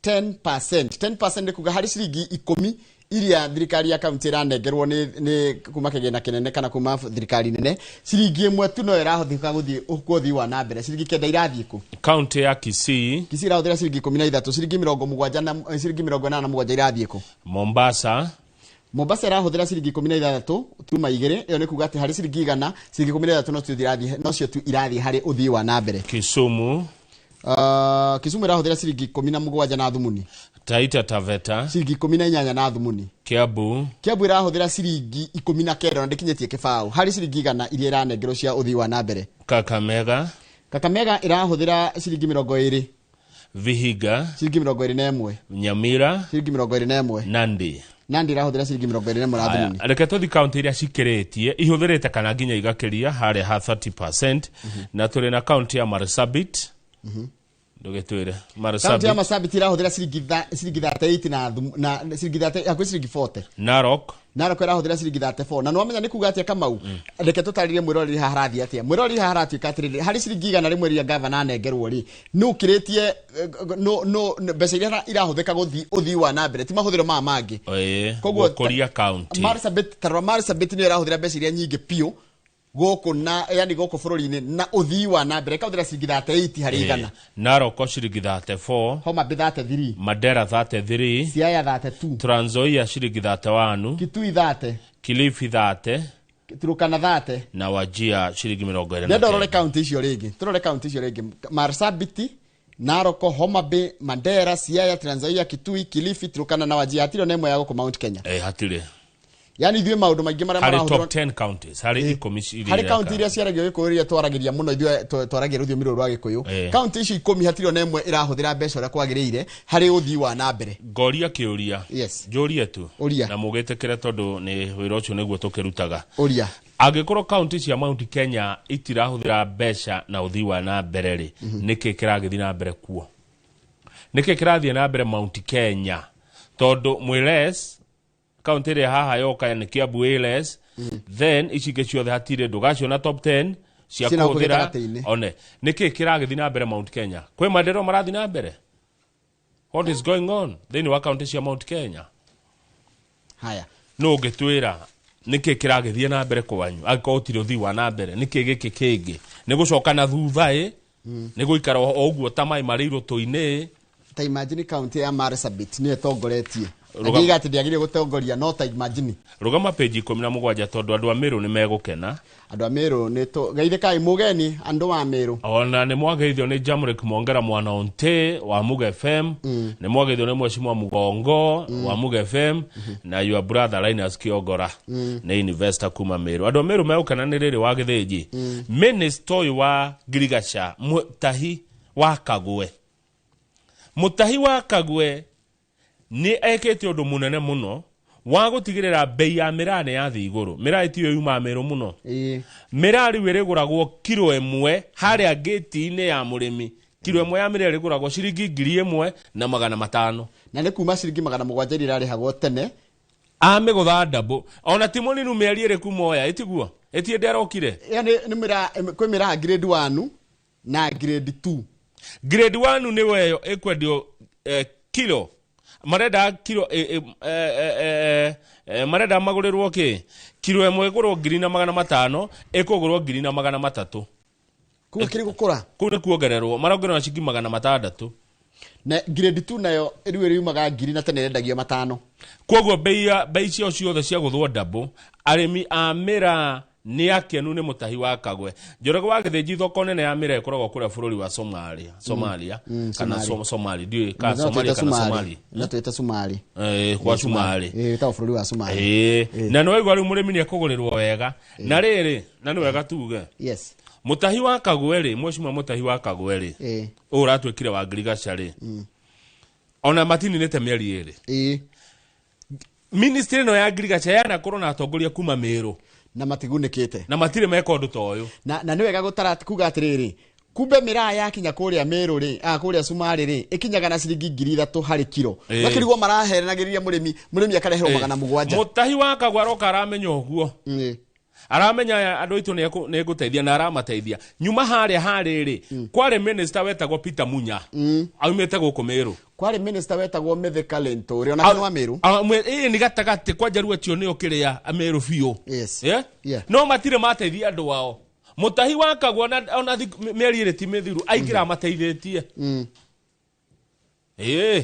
10%. 10% nĩ kuga harĩ ciringi 10 iria thirikari ya kaunti ĩranengerwo nĩ kuma kĩgĩna kĩnene kana kuma thirikari nene, ciringi 1 tu no ĩrahũthĩka gũthiĩ ũthii wa na mbere, ciringi 9 irathiĩ kũ? Kaunti ya Kisii. Kisii ĩrahũthĩra ciringi 13, ciringi 70 na ciringi 87 irathiĩ kũ? Mombasa. Mombasa ĩrahũthĩra ciringi 16 turuma 2, ĩyo nĩ kuga atĩ harĩ ciringi 100 ciringi 16 nocio tu irathiĩ harĩ ũthii wa na mbere. Kisumu. Kisumu ĩrahũthĩra ciringi 17 na thumuni. Taita Taveta ciringi 18 na thumuni. Kiambu. Kiambu ĩrahũthĩra ciringi 19 na ndĩkinyĩtie kĩbaũ harĩ ciringi 100 iria ĩranengerwo cia ũthii wa na mbere. Kakamega. Kakamega ĩrahũthĩra ciringi 20. Vihiga ciringi 21. Nyamira ciringi 21. Nandi. Nandi ĩrahũthĩra ciringi 21 na thumuni. Reke tũthi kaunti iria cikĩrĩtie ihũthĩrĩte kana nginya igakĩria harĩa ha 30%. Na tũrĩ na kaunti ya Marsabit. Ndũgĩtwĩre Marsabit. Kaunti ya Marsabit ĩrahũthĩra ciringi 38 na ciringi 30 hakuhĩ ciringi 40. Narok. Narok ĩrahũthĩra ciringi 34. Na nĩwamenya nĩ kuga atĩa Kamau? Reke tũtarĩrie mwĩroreri haha harathiĩ atĩa. Mwĩroreri haha haratuĩka atĩrĩrĩ, harĩ ciringi 100 rĩmwe gavana anengerwo rĩ, nũ ũkĩrĩtie no mbeca iria irahũthĩka gũthiĩ ũthii wa na mbere, ti mahũthĩro maya mangĩ. Koguo gũkũria kaunti. Marsabit, tarora Marsabit nĩyo ĩrahũthĩra mbeca iria nyingĩ biũ gũkũ na yani gũkũ bũrũri-inĩ na ũthii wa na mbere, ĩkahũthĩra ciringi 38 harĩ igana. Narok ciringi 34, Homa Bay 33, Mandera 33, Siaya 32, Trans Nzoia ciringi 31, Kitui 30, Kilifi 30, Turkana 30 na Wajir ciringi 29. Nenda ũrore kaunti icio rĩngĩ, tũrore kaunti icio rĩngĩ. Marsabit, Narok, Homa Bay, Mandera, Siaya, Trans Nzoia, Kitui, Kilifi, Turkana na Wajir. Hatirĩ ona ĩmwe ya gũkũ Mount Kenya. Hatirĩ. Yani ithuĩ maũndũ maingĩ marĩa marahũthĩrwo top 10 counties harĩ 10 iria harĩ kaunti iria ciaragio Gĩkũyũ iria twaragĩria mũno ithuĩ twaragia rũthiomi rũrũ rwa Gĩkũyũ, kaunti icio 10 hatirĩ ona ĩmwe ĩrahũthĩra mbeca ũrĩa kwagĩrĩire harĩ ũthii wa na mbere. Ngoria kĩũria. Yes. Njũrie tu. Ũria. Na mũgĩtĩkĩre tondũ nĩ wĩra ũcio nĩguo tũkĩrutaga. Ũria. Angĩkorwo kaunti cia Mount Kenya itirahũthĩra mbeca na ũthii wa na mbere rĩ, nĩkĩ kĩragĩthiĩ na mbere kuo? Nĩkĩ kĩrathiĩ na mbere Mount Kenya? Tondũ mwĩ kaunti ĩrĩa haha yoka nĩ Kiambu ĩ less, then ici ingĩ ciothe hatirĩ ndũgaciona top 10 cia kũhũthĩra one. Nĩkĩ kĩragĩthiĩ na mbere Mount Kenya? Kwĩ maendeleo marathiĩ na mbere? What is going on thĩinĩ wa kaunti cia Mount Kenya? Haya, nũ ũngĩtwĩra nĩkĩ kĩragĩthiĩ na mbere kwanyu angĩkorwo gũtirĩ ũthii wa na mbere? Nĩkĩ gĩkĩ kĩngĩ nĩ gũcoka na thutha ĩ, nĩ gũikara o ũguo ta maĩ marĩ irũtũ-inĩ? Ta imagine kaunti ya Marsabit nĩyo ĩtongoretie. Ngiga ati ndiagire gũtongoria no ta imagine. Rũgama page 17 tondũ andũ a Meru nĩ megũkena. Andũ a Meru nĩ geithĩkai mũgeni andũ a Meru. Ona nĩ mwageithio nĩ Jamrick Mwongera mwana Onte wa Muga FM, nĩ mwageithio nĩ Mheshimiwa Mugongo wa Muga FM na your brother Linus Kiogora nĩ investor kuma Meru. Andũ a Meru megũkena nĩ rĩrĩ wa Gĩthĩnji. Minister ũyũ wa Ngirigaca Mutahi wa Kagwe. Mutahi wa Kagwe nĩ ekĩte ũndũ mũnene mũno wa gũtigĩrĩra bei ya mĩraa nĩ yathiĩ igũrũ. Mĩraa ĩtiyo yuma Meru mũno. Mĩraa rĩu ĩrĩgũragwo kiro 1 harĩa gĩti-inĩ ya mũrĩmi. Kiro 1 ya mĩraa ĩrĩgũragwo ciringi 1500. Na nĩ kuma ciringi 700 iria irarĩhagwo tene. Amĩgũtha ndabũ. Ona ti mũninu mĩeri ĩrĩ kuma oya, ĩtiguo? Ĩtiĩ nderokire? Yani nĩ mĩraa, kwĩ mĩraa grade 1 na grade 2. Grade 1 nĩ weyo ĩkwendio kiro marenda kiro marenda magũrĩrwo kĩ kiro 1 ĩgũrwo 1500 ĩkũgũrwo 1300. Kũu kĩrĩ gũkũra kũu nĩ kuongererwo marongererwo ciringi 600. Na grade 2 nayo rĩu ĩriumaga 1000 na tene ĩrendagio 500. Koguo bei cio ciothe cia gũthwo ndabũ. Arĩmi a mĩraa nĩ akenu nĩ Mutahi wa Kagwe. Njoroge wa Gĩthĩnji thoko nene ya mĩraa ĩkoragwo kũrĩa bũrũri wa Somalia. Somalia kana Somali ndiũĩ ka Somalia kana Somali. Na twĩta Somali. Kwa Somali. Ĩtagwo bũrũri wa Somali. Na nĩ waigua rĩu mũrĩmi nĩ ekũgũrĩrwo wega. Na rĩrĩ, na nĩ wega tuge. Yes. Mutahi wa Kagwe rĩ, Mheshimiwa Mutahi wa Kagwe rĩ, ũũ ũratuĩkire wa Ngirigaca rĩ. Ona matininĩte mĩeri 2. Ĩĩ. Ministry ĩno ya agriculture yanakorwo na atongoria kuma Meru na matigunĩkĩte na matirĩ meka ũndũ ta ũyũ. Na nĩ wega gũtara kuga atĩrĩrĩ, kumbe mĩraa yakinya kũrĩa Meru rĩ, kũrĩa Cumarĩ rĩ, ĩkinyaga na ciringi 3,000 harĩ kiro. Makĩrigwo maraheranagĩria mũrĩmi, mũrĩmi akareherwo 700. Mũtahi wa Kagwe aroka aramenya ũguo. Aramenya aya andũ aitũ nĩ ngũteithia na aramateithia. Nyuma harĩa harĩ rĩ, kwarĩ minister wetagwo Peter Munya. Aumĩte gũkũ Meru. Kwarĩ minister wetagwo Mithika Linturi, ona nĩ wa Meru. Ĩĩ nĩ gatagatĩ kwa Njaruo acio nĩo kĩrĩa Meru biũ. Yes. Yeah? Yeah. No matirĩ mateithia andũ ao. Mũtahi wa Kagwe ona mĩeri 2 ti mĩthiru, aingĩra amateithĩtie. Ĩĩ.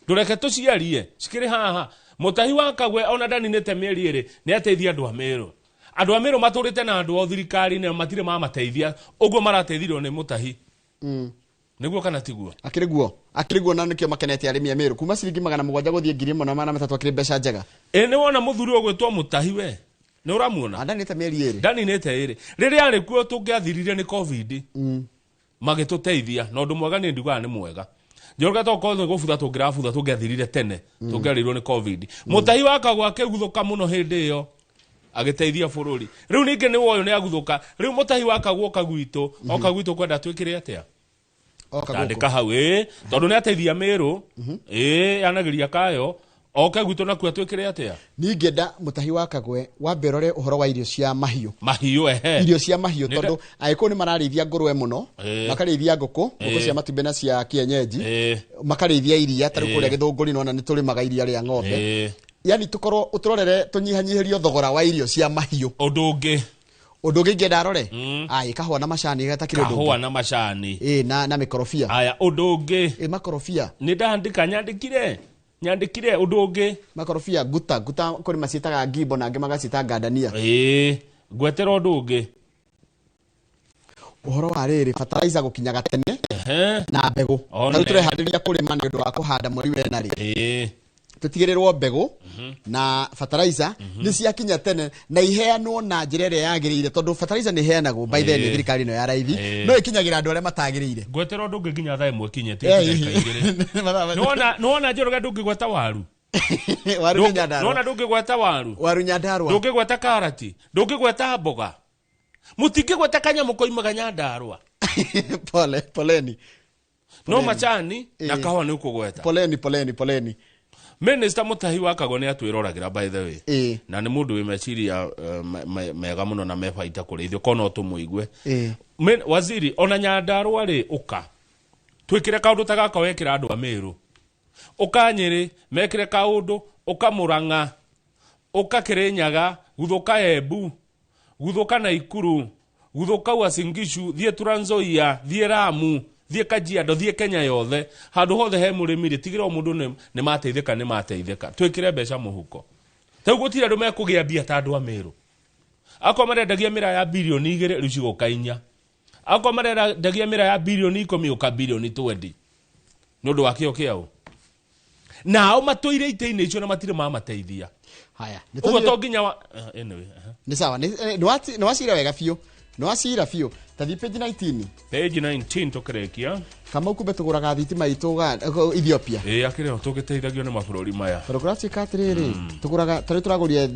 Ndũreke tũciarie, cikĩrĩ haha. Mũtahi wa Kagwe ona ndaninĩte mĩeri 2 nĩ ateithia andũ a Meru. Andũ a Meru matũrĩte na andũ ao thirikari-inĩ na matirĩ mamateithia, ũguo marateithirio nĩ Mũtahi. Nĩguo kana tiguo? Akĩrĩ guo. Akĩrĩ guo na nĩkĩo makenete arĩmi a Meru. Kuma ciringi 700 gũthiĩ 1,300 akĩrĩ mbeca njega. Ĩ nĩ wona mũthuri ũgwĩtwo Mũtahi we? Nĩ ũramuona? Ndaninĩte mĩeri 2. Ndaninĩte 2. Rĩrĩa arĩ kuo tũngĩathirire nĩ COVID. Magĩtũteithia. Na ũndũ mwega nĩ ndiugaga nĩ mwega. Njoroge tokorwo nĩ gũbutha tũngĩrabutha tũngĩathirire tene, tũngĩarĩirwo nĩ COVID. Mũtahi wa Kagwe akĩguthũka mũno hĩndĩ ĩyo agĩteithia bũrũri. Rĩu ningĩ nĩ woyũ nĩ aguthũka. Rĩu Mũtahi wa Kagwe oka gwitũ, oka gwitũ kwenda twĩkĩre atĩa? Oka gũkũ. Ndandĩka hau, ĩĩ, tondũ nĩ ateithia Meru, ĩĩ, yanagĩria kayo, oke gwitũ nakuo atwĩkĩre atĩa? Niĩ ingĩenda Mũtahi wa Kagwe wambe ũrore ũhoro wa irio cia mahiũ. Mahiũ, ehe. Irio cia mahiũ, tondũ Agĩkũyũ nĩ mararĩithia ngũrwe mũno, makarĩithia ngũkũ, ngũkũ cia matumbĩ na cia kienyeji, makarĩithia iria, ta rĩu kũrĩa Gĩthũngũri nĩwona nĩ tũrĩmaga iria rĩa ng'ombe. Yani tũkorwo ũtũrorere tũnyihanyihĩrio thogora wa irio cia mahiũ. Ũndũ ũngĩ. Ũndũ ũngĩ ingĩenda arore? Ai, kahũa na macani gatakĩrĩ ũndũ ũngĩ. Kahũa na macani. Ĩĩ, na mĩkorobia. Aya, ũndũ ũngĩ. Ĩĩ, makorobia. Nĩ ndandĩka, nyandĩkire. Nyandĩkire ũndũ ũngĩ. Makorobia, nguta, nguta kũrĩ maciĩtaga ngimbo na angĩ magaciĩta ngandania. Ĩĩ, ngwetera ũndũ ũngĩ. Ũhoro wa rĩrĩ, fertilizer gũkinyaga tene na mbegũ. One. Rĩu tũreharĩria kũrĩma nĩ ũndũ wa kũhanda mweri wa ĩna rĩ. Tũtigĩrĩrwo mbegũ na fertilizer nĩ ciakinya tene na iheanwo na njĩra ĩrĩa yagĩrĩire, tondũ fertilizer nĩ iheanagwo by then nĩ thirikari ĩno ya raithi, no ĩkinyagĩra andũ arĩa matagĩrĩire. Ngwetera ũndũ ũngĩ nginya thaa 1 kinye, tiga ndagĩka igĩrĩ. Nĩwona Njoroge ndũngĩgweta waru? Waru nĩ Nyandarua. Nĩwona ndũngĩgweta waru? Waru Nyandarua. Ndũngĩgweta karati, ndũngĩgweta mboga. Mũtingĩgweta kanyamũ koimaga Nyandarua. Pole, poleni. No macani na kahũa nĩ ũkũgweta. Poleni, poleni, poleni. Minister Mũtahi wa Kagwe nĩ atwĩroragĩra by the way. Na nĩ mũndũ wĩ meciria mega mũno na me baita kũrĩ ithuĩ, korwo no tũmũigue. Waziri, ona Nyandarua rĩ, ũka. Twĩkĩre kaũndũ ta gaka wekĩra andũ a Meru. Ũka Nyĩrĩ, mekĩre kaũndũ, ũka Mũrang'a, ũka Kĩrĩnyaga, guthũka Embu, guthũka Naikuru, guthũka Uasin Gishu, thiĩ Trans Nzoia, thiĩ Lamu, thiĩ Kajiado, thiĩ Kenya yothe. Handũ hothe he mũrĩmi rĩ, tigĩrĩra o mũndũ nĩ mateithĩka, nĩ mateithĩka. Twĩkĩre mbeca mũhuko. Rĩu gũtirĩ andũ mekũgĩa mbia ta andũ a Meru. Akorwo marendagia mĩraa ya birioni 2, rĩu cigũka 4. Akorwo marendagia mĩraa ya birioni 10, ũka birioni 20. Nĩ ũndũ wa kĩo kĩao. Nao matũire itĩ-inĩ icio na matirĩ mamateithia. Haya, nĩ Ũguo tũthiĩ- to nginya wa-, anyway, aha. Nĩ sawa, nĩ wacira wega biũ. Nĩ wacira biũ. Ta thiĩ page 19. Page 19 tũkĩrĩkia. Kamau kumbe tũgũraga thitima itũ Ethiopia. Ĩĩ, akĩrĩ o tũgĩteithagio nĩ mabũrũri maya. Tondũ kũratuĩka atĩrĩrĩ, tũgũraga, ta rĩu tũragũria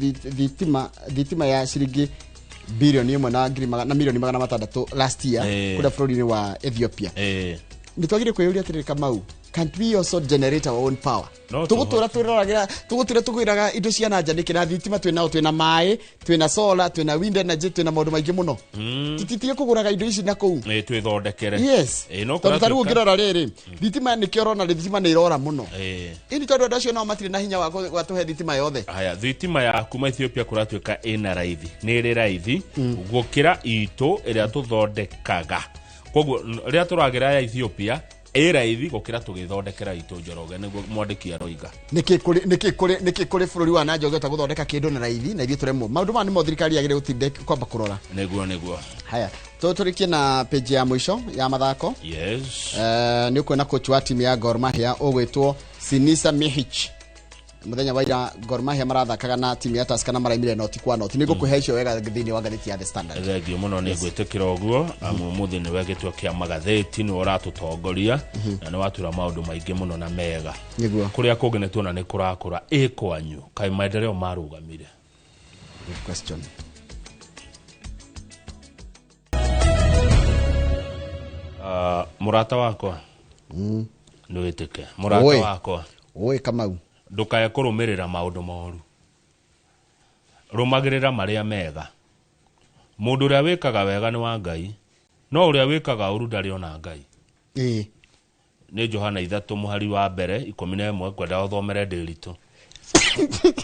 thitima ya ciringi birioni ĩmwe na ngiri na milioni magana matandatũ last year kũrĩa bũrũri-inĩ wa Ethiopia. Nĩ twagĩrĩire kwĩyũria atĩrĩrĩ, Kamau, can't we also generate our own power? No Tũgũtũra tũhote. twĩroragĩra, tũgũtũra tũgwĩraga indo cia na nja nĩkĩ, na thitima twĩ nao, twĩna maĩ, twĩna solar, twĩna wind energy, twĩna maũndũ maingĩ mũno. Tũtitige kũgũraga indo ici na kũu. Ĩĩ, twĩthondekere. Yes. Ĩĩ, no Tondũ ta rĩu kũratuĩka- ũngĩrora rĩrĩ, thitima nĩkĩo ũrona rĩ, thitima nĩ ĩrora mũno. Ĩndĩ tondũ andũ acio nao matirĩ na hinya wa tũhe thitima yothe. Haya, thitima ya kuma Ethiopia kũratuĩka ĩna raithi, nĩ ĩrĩ raithi gũkĩra itũ ĩrĩa tũthondekaga. Koguo rĩrĩa tũragĩra ya Ethiopia ĩ raithi gũkĩra tũgĩthondekera itũ Njoroge, nĩguo mwandĩki aroiga. Nĩkĩ kũrĩ bũrũri wa na nja ũngĩhota gũthondeka kĩndũ na raithi na ithuĩ tũremwo? Maũndũ maya nĩmo thirikari yagĩrĩire gũtinda kwamba kũrora. Nĩguo, nĩguo. Haya, tũrĩkie na page ya mũico ya mathako. Yes. Nĩ ũkuona coach wa timu ya Gor Mahia ũgwĩtwo Sinisa Mihic. Muthenya wa ira Gor Mahia marathakaga na timu ya Tusker na maraimire noti kwa noti. Nĩ ngũkũhe icio wega thĩinĩ wa ngathĩti ya The Standard. Thengio mũno, nĩ ngwĩtĩkĩra ũguo, amu ũmũthĩ nĩwe gĩtwe kĩa magathĩti, nĩwe ũratũtongoria na nĩ watwĩra maũndũ maingĩ mũno na mega. Nĩguo. Kũrĩa kũngĩ nĩ tuona nĩ kũrakũra, ĩ kwanyu kaĩ maendeleo marũgamire? Good question. Mũrata wakwa, nĩ wĩtĩke mũrata Oi. wakwa. Oi, Kamau. Ndũkae kũrũmĩrĩra maũndũ moru, rũmagĩrĩra marĩa mega. Mũndũ ũrĩa wĩkaga wega nĩ wa Ngai, no ũrĩa wĩkaga ũru ndarĩ ona Ngai. Nĩ Johana 3 mũhari wa mbere 11. Kwenda ũthomere Ndĩritũ,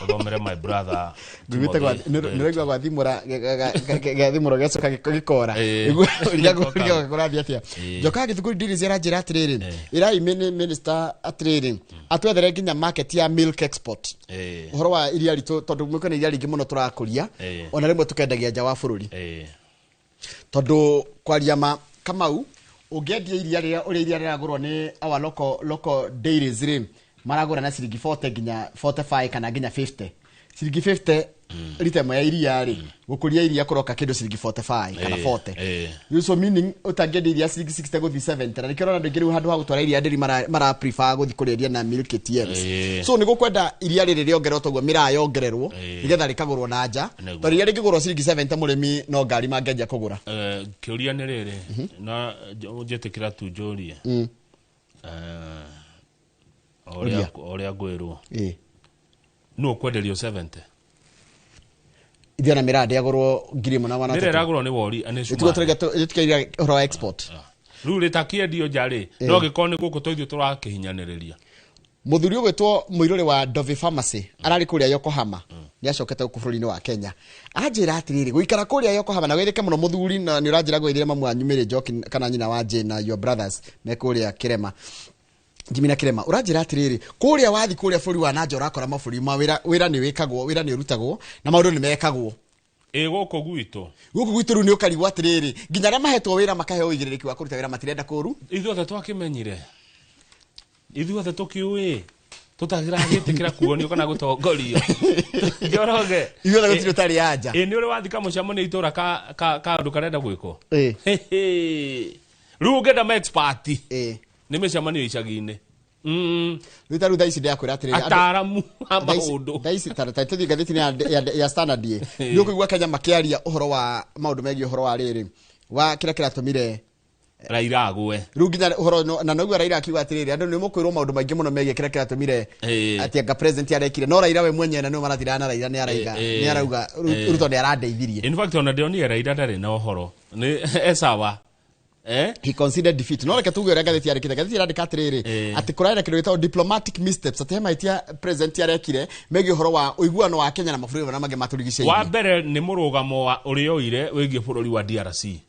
ũthomere my brother. Ngwĩte Timothy. nĩraigua gwathimũra gĩathimũro gĩacoka gĩkora. Gĩkoka. Kũrathiĩ atĩa? Njokaga Gĩthũngũri Dairies aranjĩra atĩrĩrĩ, ĩrai minister atĩrĩrĩ, atwethere nginya market ya milk export, ũhoro wa iria ritũ, tondũ mwĩkona iria ringĩ mũno tũrakũria, ona rĩmwe tũkendagia nja wa bũrũri, tondũ kwaria ma, Kamau, ũngĩendia iria rĩrĩa ũrĩa iria rĩragũrwo nĩ our local dairies rĩ, maragũra na ciringi 40 nginya 45 kana nginya 50. Ciringi 50 rita ĩmwe ya iria rĩ, gũkũria iria kũroka kĩndũ ciringi 45 kana 40. Rĩu so meaning ũtangĩendia iria ciringi 60 gũthiĩ 70, na nĩkĩo ũrona andũ aingĩ rĩu handũ ha gũtwara iria ndĩri mara prefer gũthiĩ kũrĩendia na milk ATMs. So nĩ gũkwenda iria rĩrĩ rĩongererwo toguo mĩraa yongererwo, nĩgetha rĩkagũrwo na nja, tondũ iria rĩngĩgũrwo ciringi 70, mũrĩmi no ngari mangĩanjia kũgũra. Kĩũria nĩ rĩrĩ, na njĩtĩkĩra tu njũrie. O ũrĩa Ũria. o ũrĩa ngwĩrwo, nũ ũkwenderio 70? Ithuĩ ona mĩraa ndĩagũrwo 1500. Nĩrĩa ĩragũrwo nĩ wori nĩ Ĩtugo cuma. tũraiga ũhoro wa export. Rĩu rĩtakĩendio nja rĩ, no gĩkorwo nĩ gũkũ tũithuĩ tũrakĩhinyanĩrĩria. Mũthuri ũgwĩtwo Mũirũrĩ wa Dove Pharmacy ararĩ kũrĩa Yokohama, nĩ acokete gũkũ bũrũri-inĩ wa Kenya. Anjĩra atĩrĩrĩ, gũikara kũrĩa Yokohama na wĩrĩke mũno mũthuri, na nĩ ũranjĩra gwĩthire mamu wanyu Mary Njoki kana nyina wa Jane na your brothers me kũrĩa Kĩrema, Jimmy na Kĩrema. Ũranjĩra atĩrĩrĩ, kũrĩa wathi kũrĩa bũrũri wa nanja ũrakora mabũrũri ma wĩra, wĩra nĩ wĩkagwo, wĩra nĩ ũrutagwo na maũndũ nĩ mekagwo. Ĩ gũkũ gwitũ? Gũkũ gwitũ rĩu nĩ ũkarigwo atĩrĩrĩ, nginya arĩa mahetwo wĩra makaheo ũigĩrĩrĩki wa kũruta wĩra matirenda kũru. Ithuothe twakĩmenyire, ithuothe tũkĩũĩ tũtagĩragĩtĩkĩra kuonio kana gũtongorio, Njoroge. Ithuothe gũtirĩ ũtarĩ anja. Ĩ nĩ ũrĩ wathi kamũcemanio itũra ka kaũndũ karenda gwĩkwo? Rĩu ũngĩenda ma expert, nĩ mĩcemanio icagi-inĩ. Rĩu ta rĩu thaa ici ndĩrakwĩra atĩrĩrĩ, Ataaramu a maũndũ. Thaa ici ta tũthiĩ ngathĩti-inĩ ya Standard ĩ, nĩ ũkũigua Kenya makĩaria ũhoro wa maũndũ megiĩ ũhoro wa rĩrĩ wa kĩrĩa kĩratũmire Raila agwe. Rĩu nginya ũhoro na noguo Raila akiuga atĩrĩrĩ, andũ nĩ mũkwĩrwo maũndũ maingĩ mũno megiĩ kĩrĩa kĩratũmire atĩ anga president arekire, no Raila we mwenyewe, na nĩwe marathirana na Raila, nĩ araiga nĩ arauga Ruto nĩ arandeithirie. In fact, ona ndĩronire Raila ndarĩ na ũhoro, nĩ esawa, eh? He considered defeat. No reke tuge ũrĩa ngathĩti yandĩkĩte. Ngathĩti ĩrandĩka atĩrĩrĩ, atĩ kũrarĩ na kĩndũ gĩtagwo diplomatic missteps, atĩ he mahĩtia president arekire megiĩ ũhoro wa ũiguano wa Kenya na mabũrũri marĩa mangĩ Wa matũrigicĩirie. mbere nĩ mũrũgamo wa ũrĩa oire wĩgiĩ bũrũri wa DRC.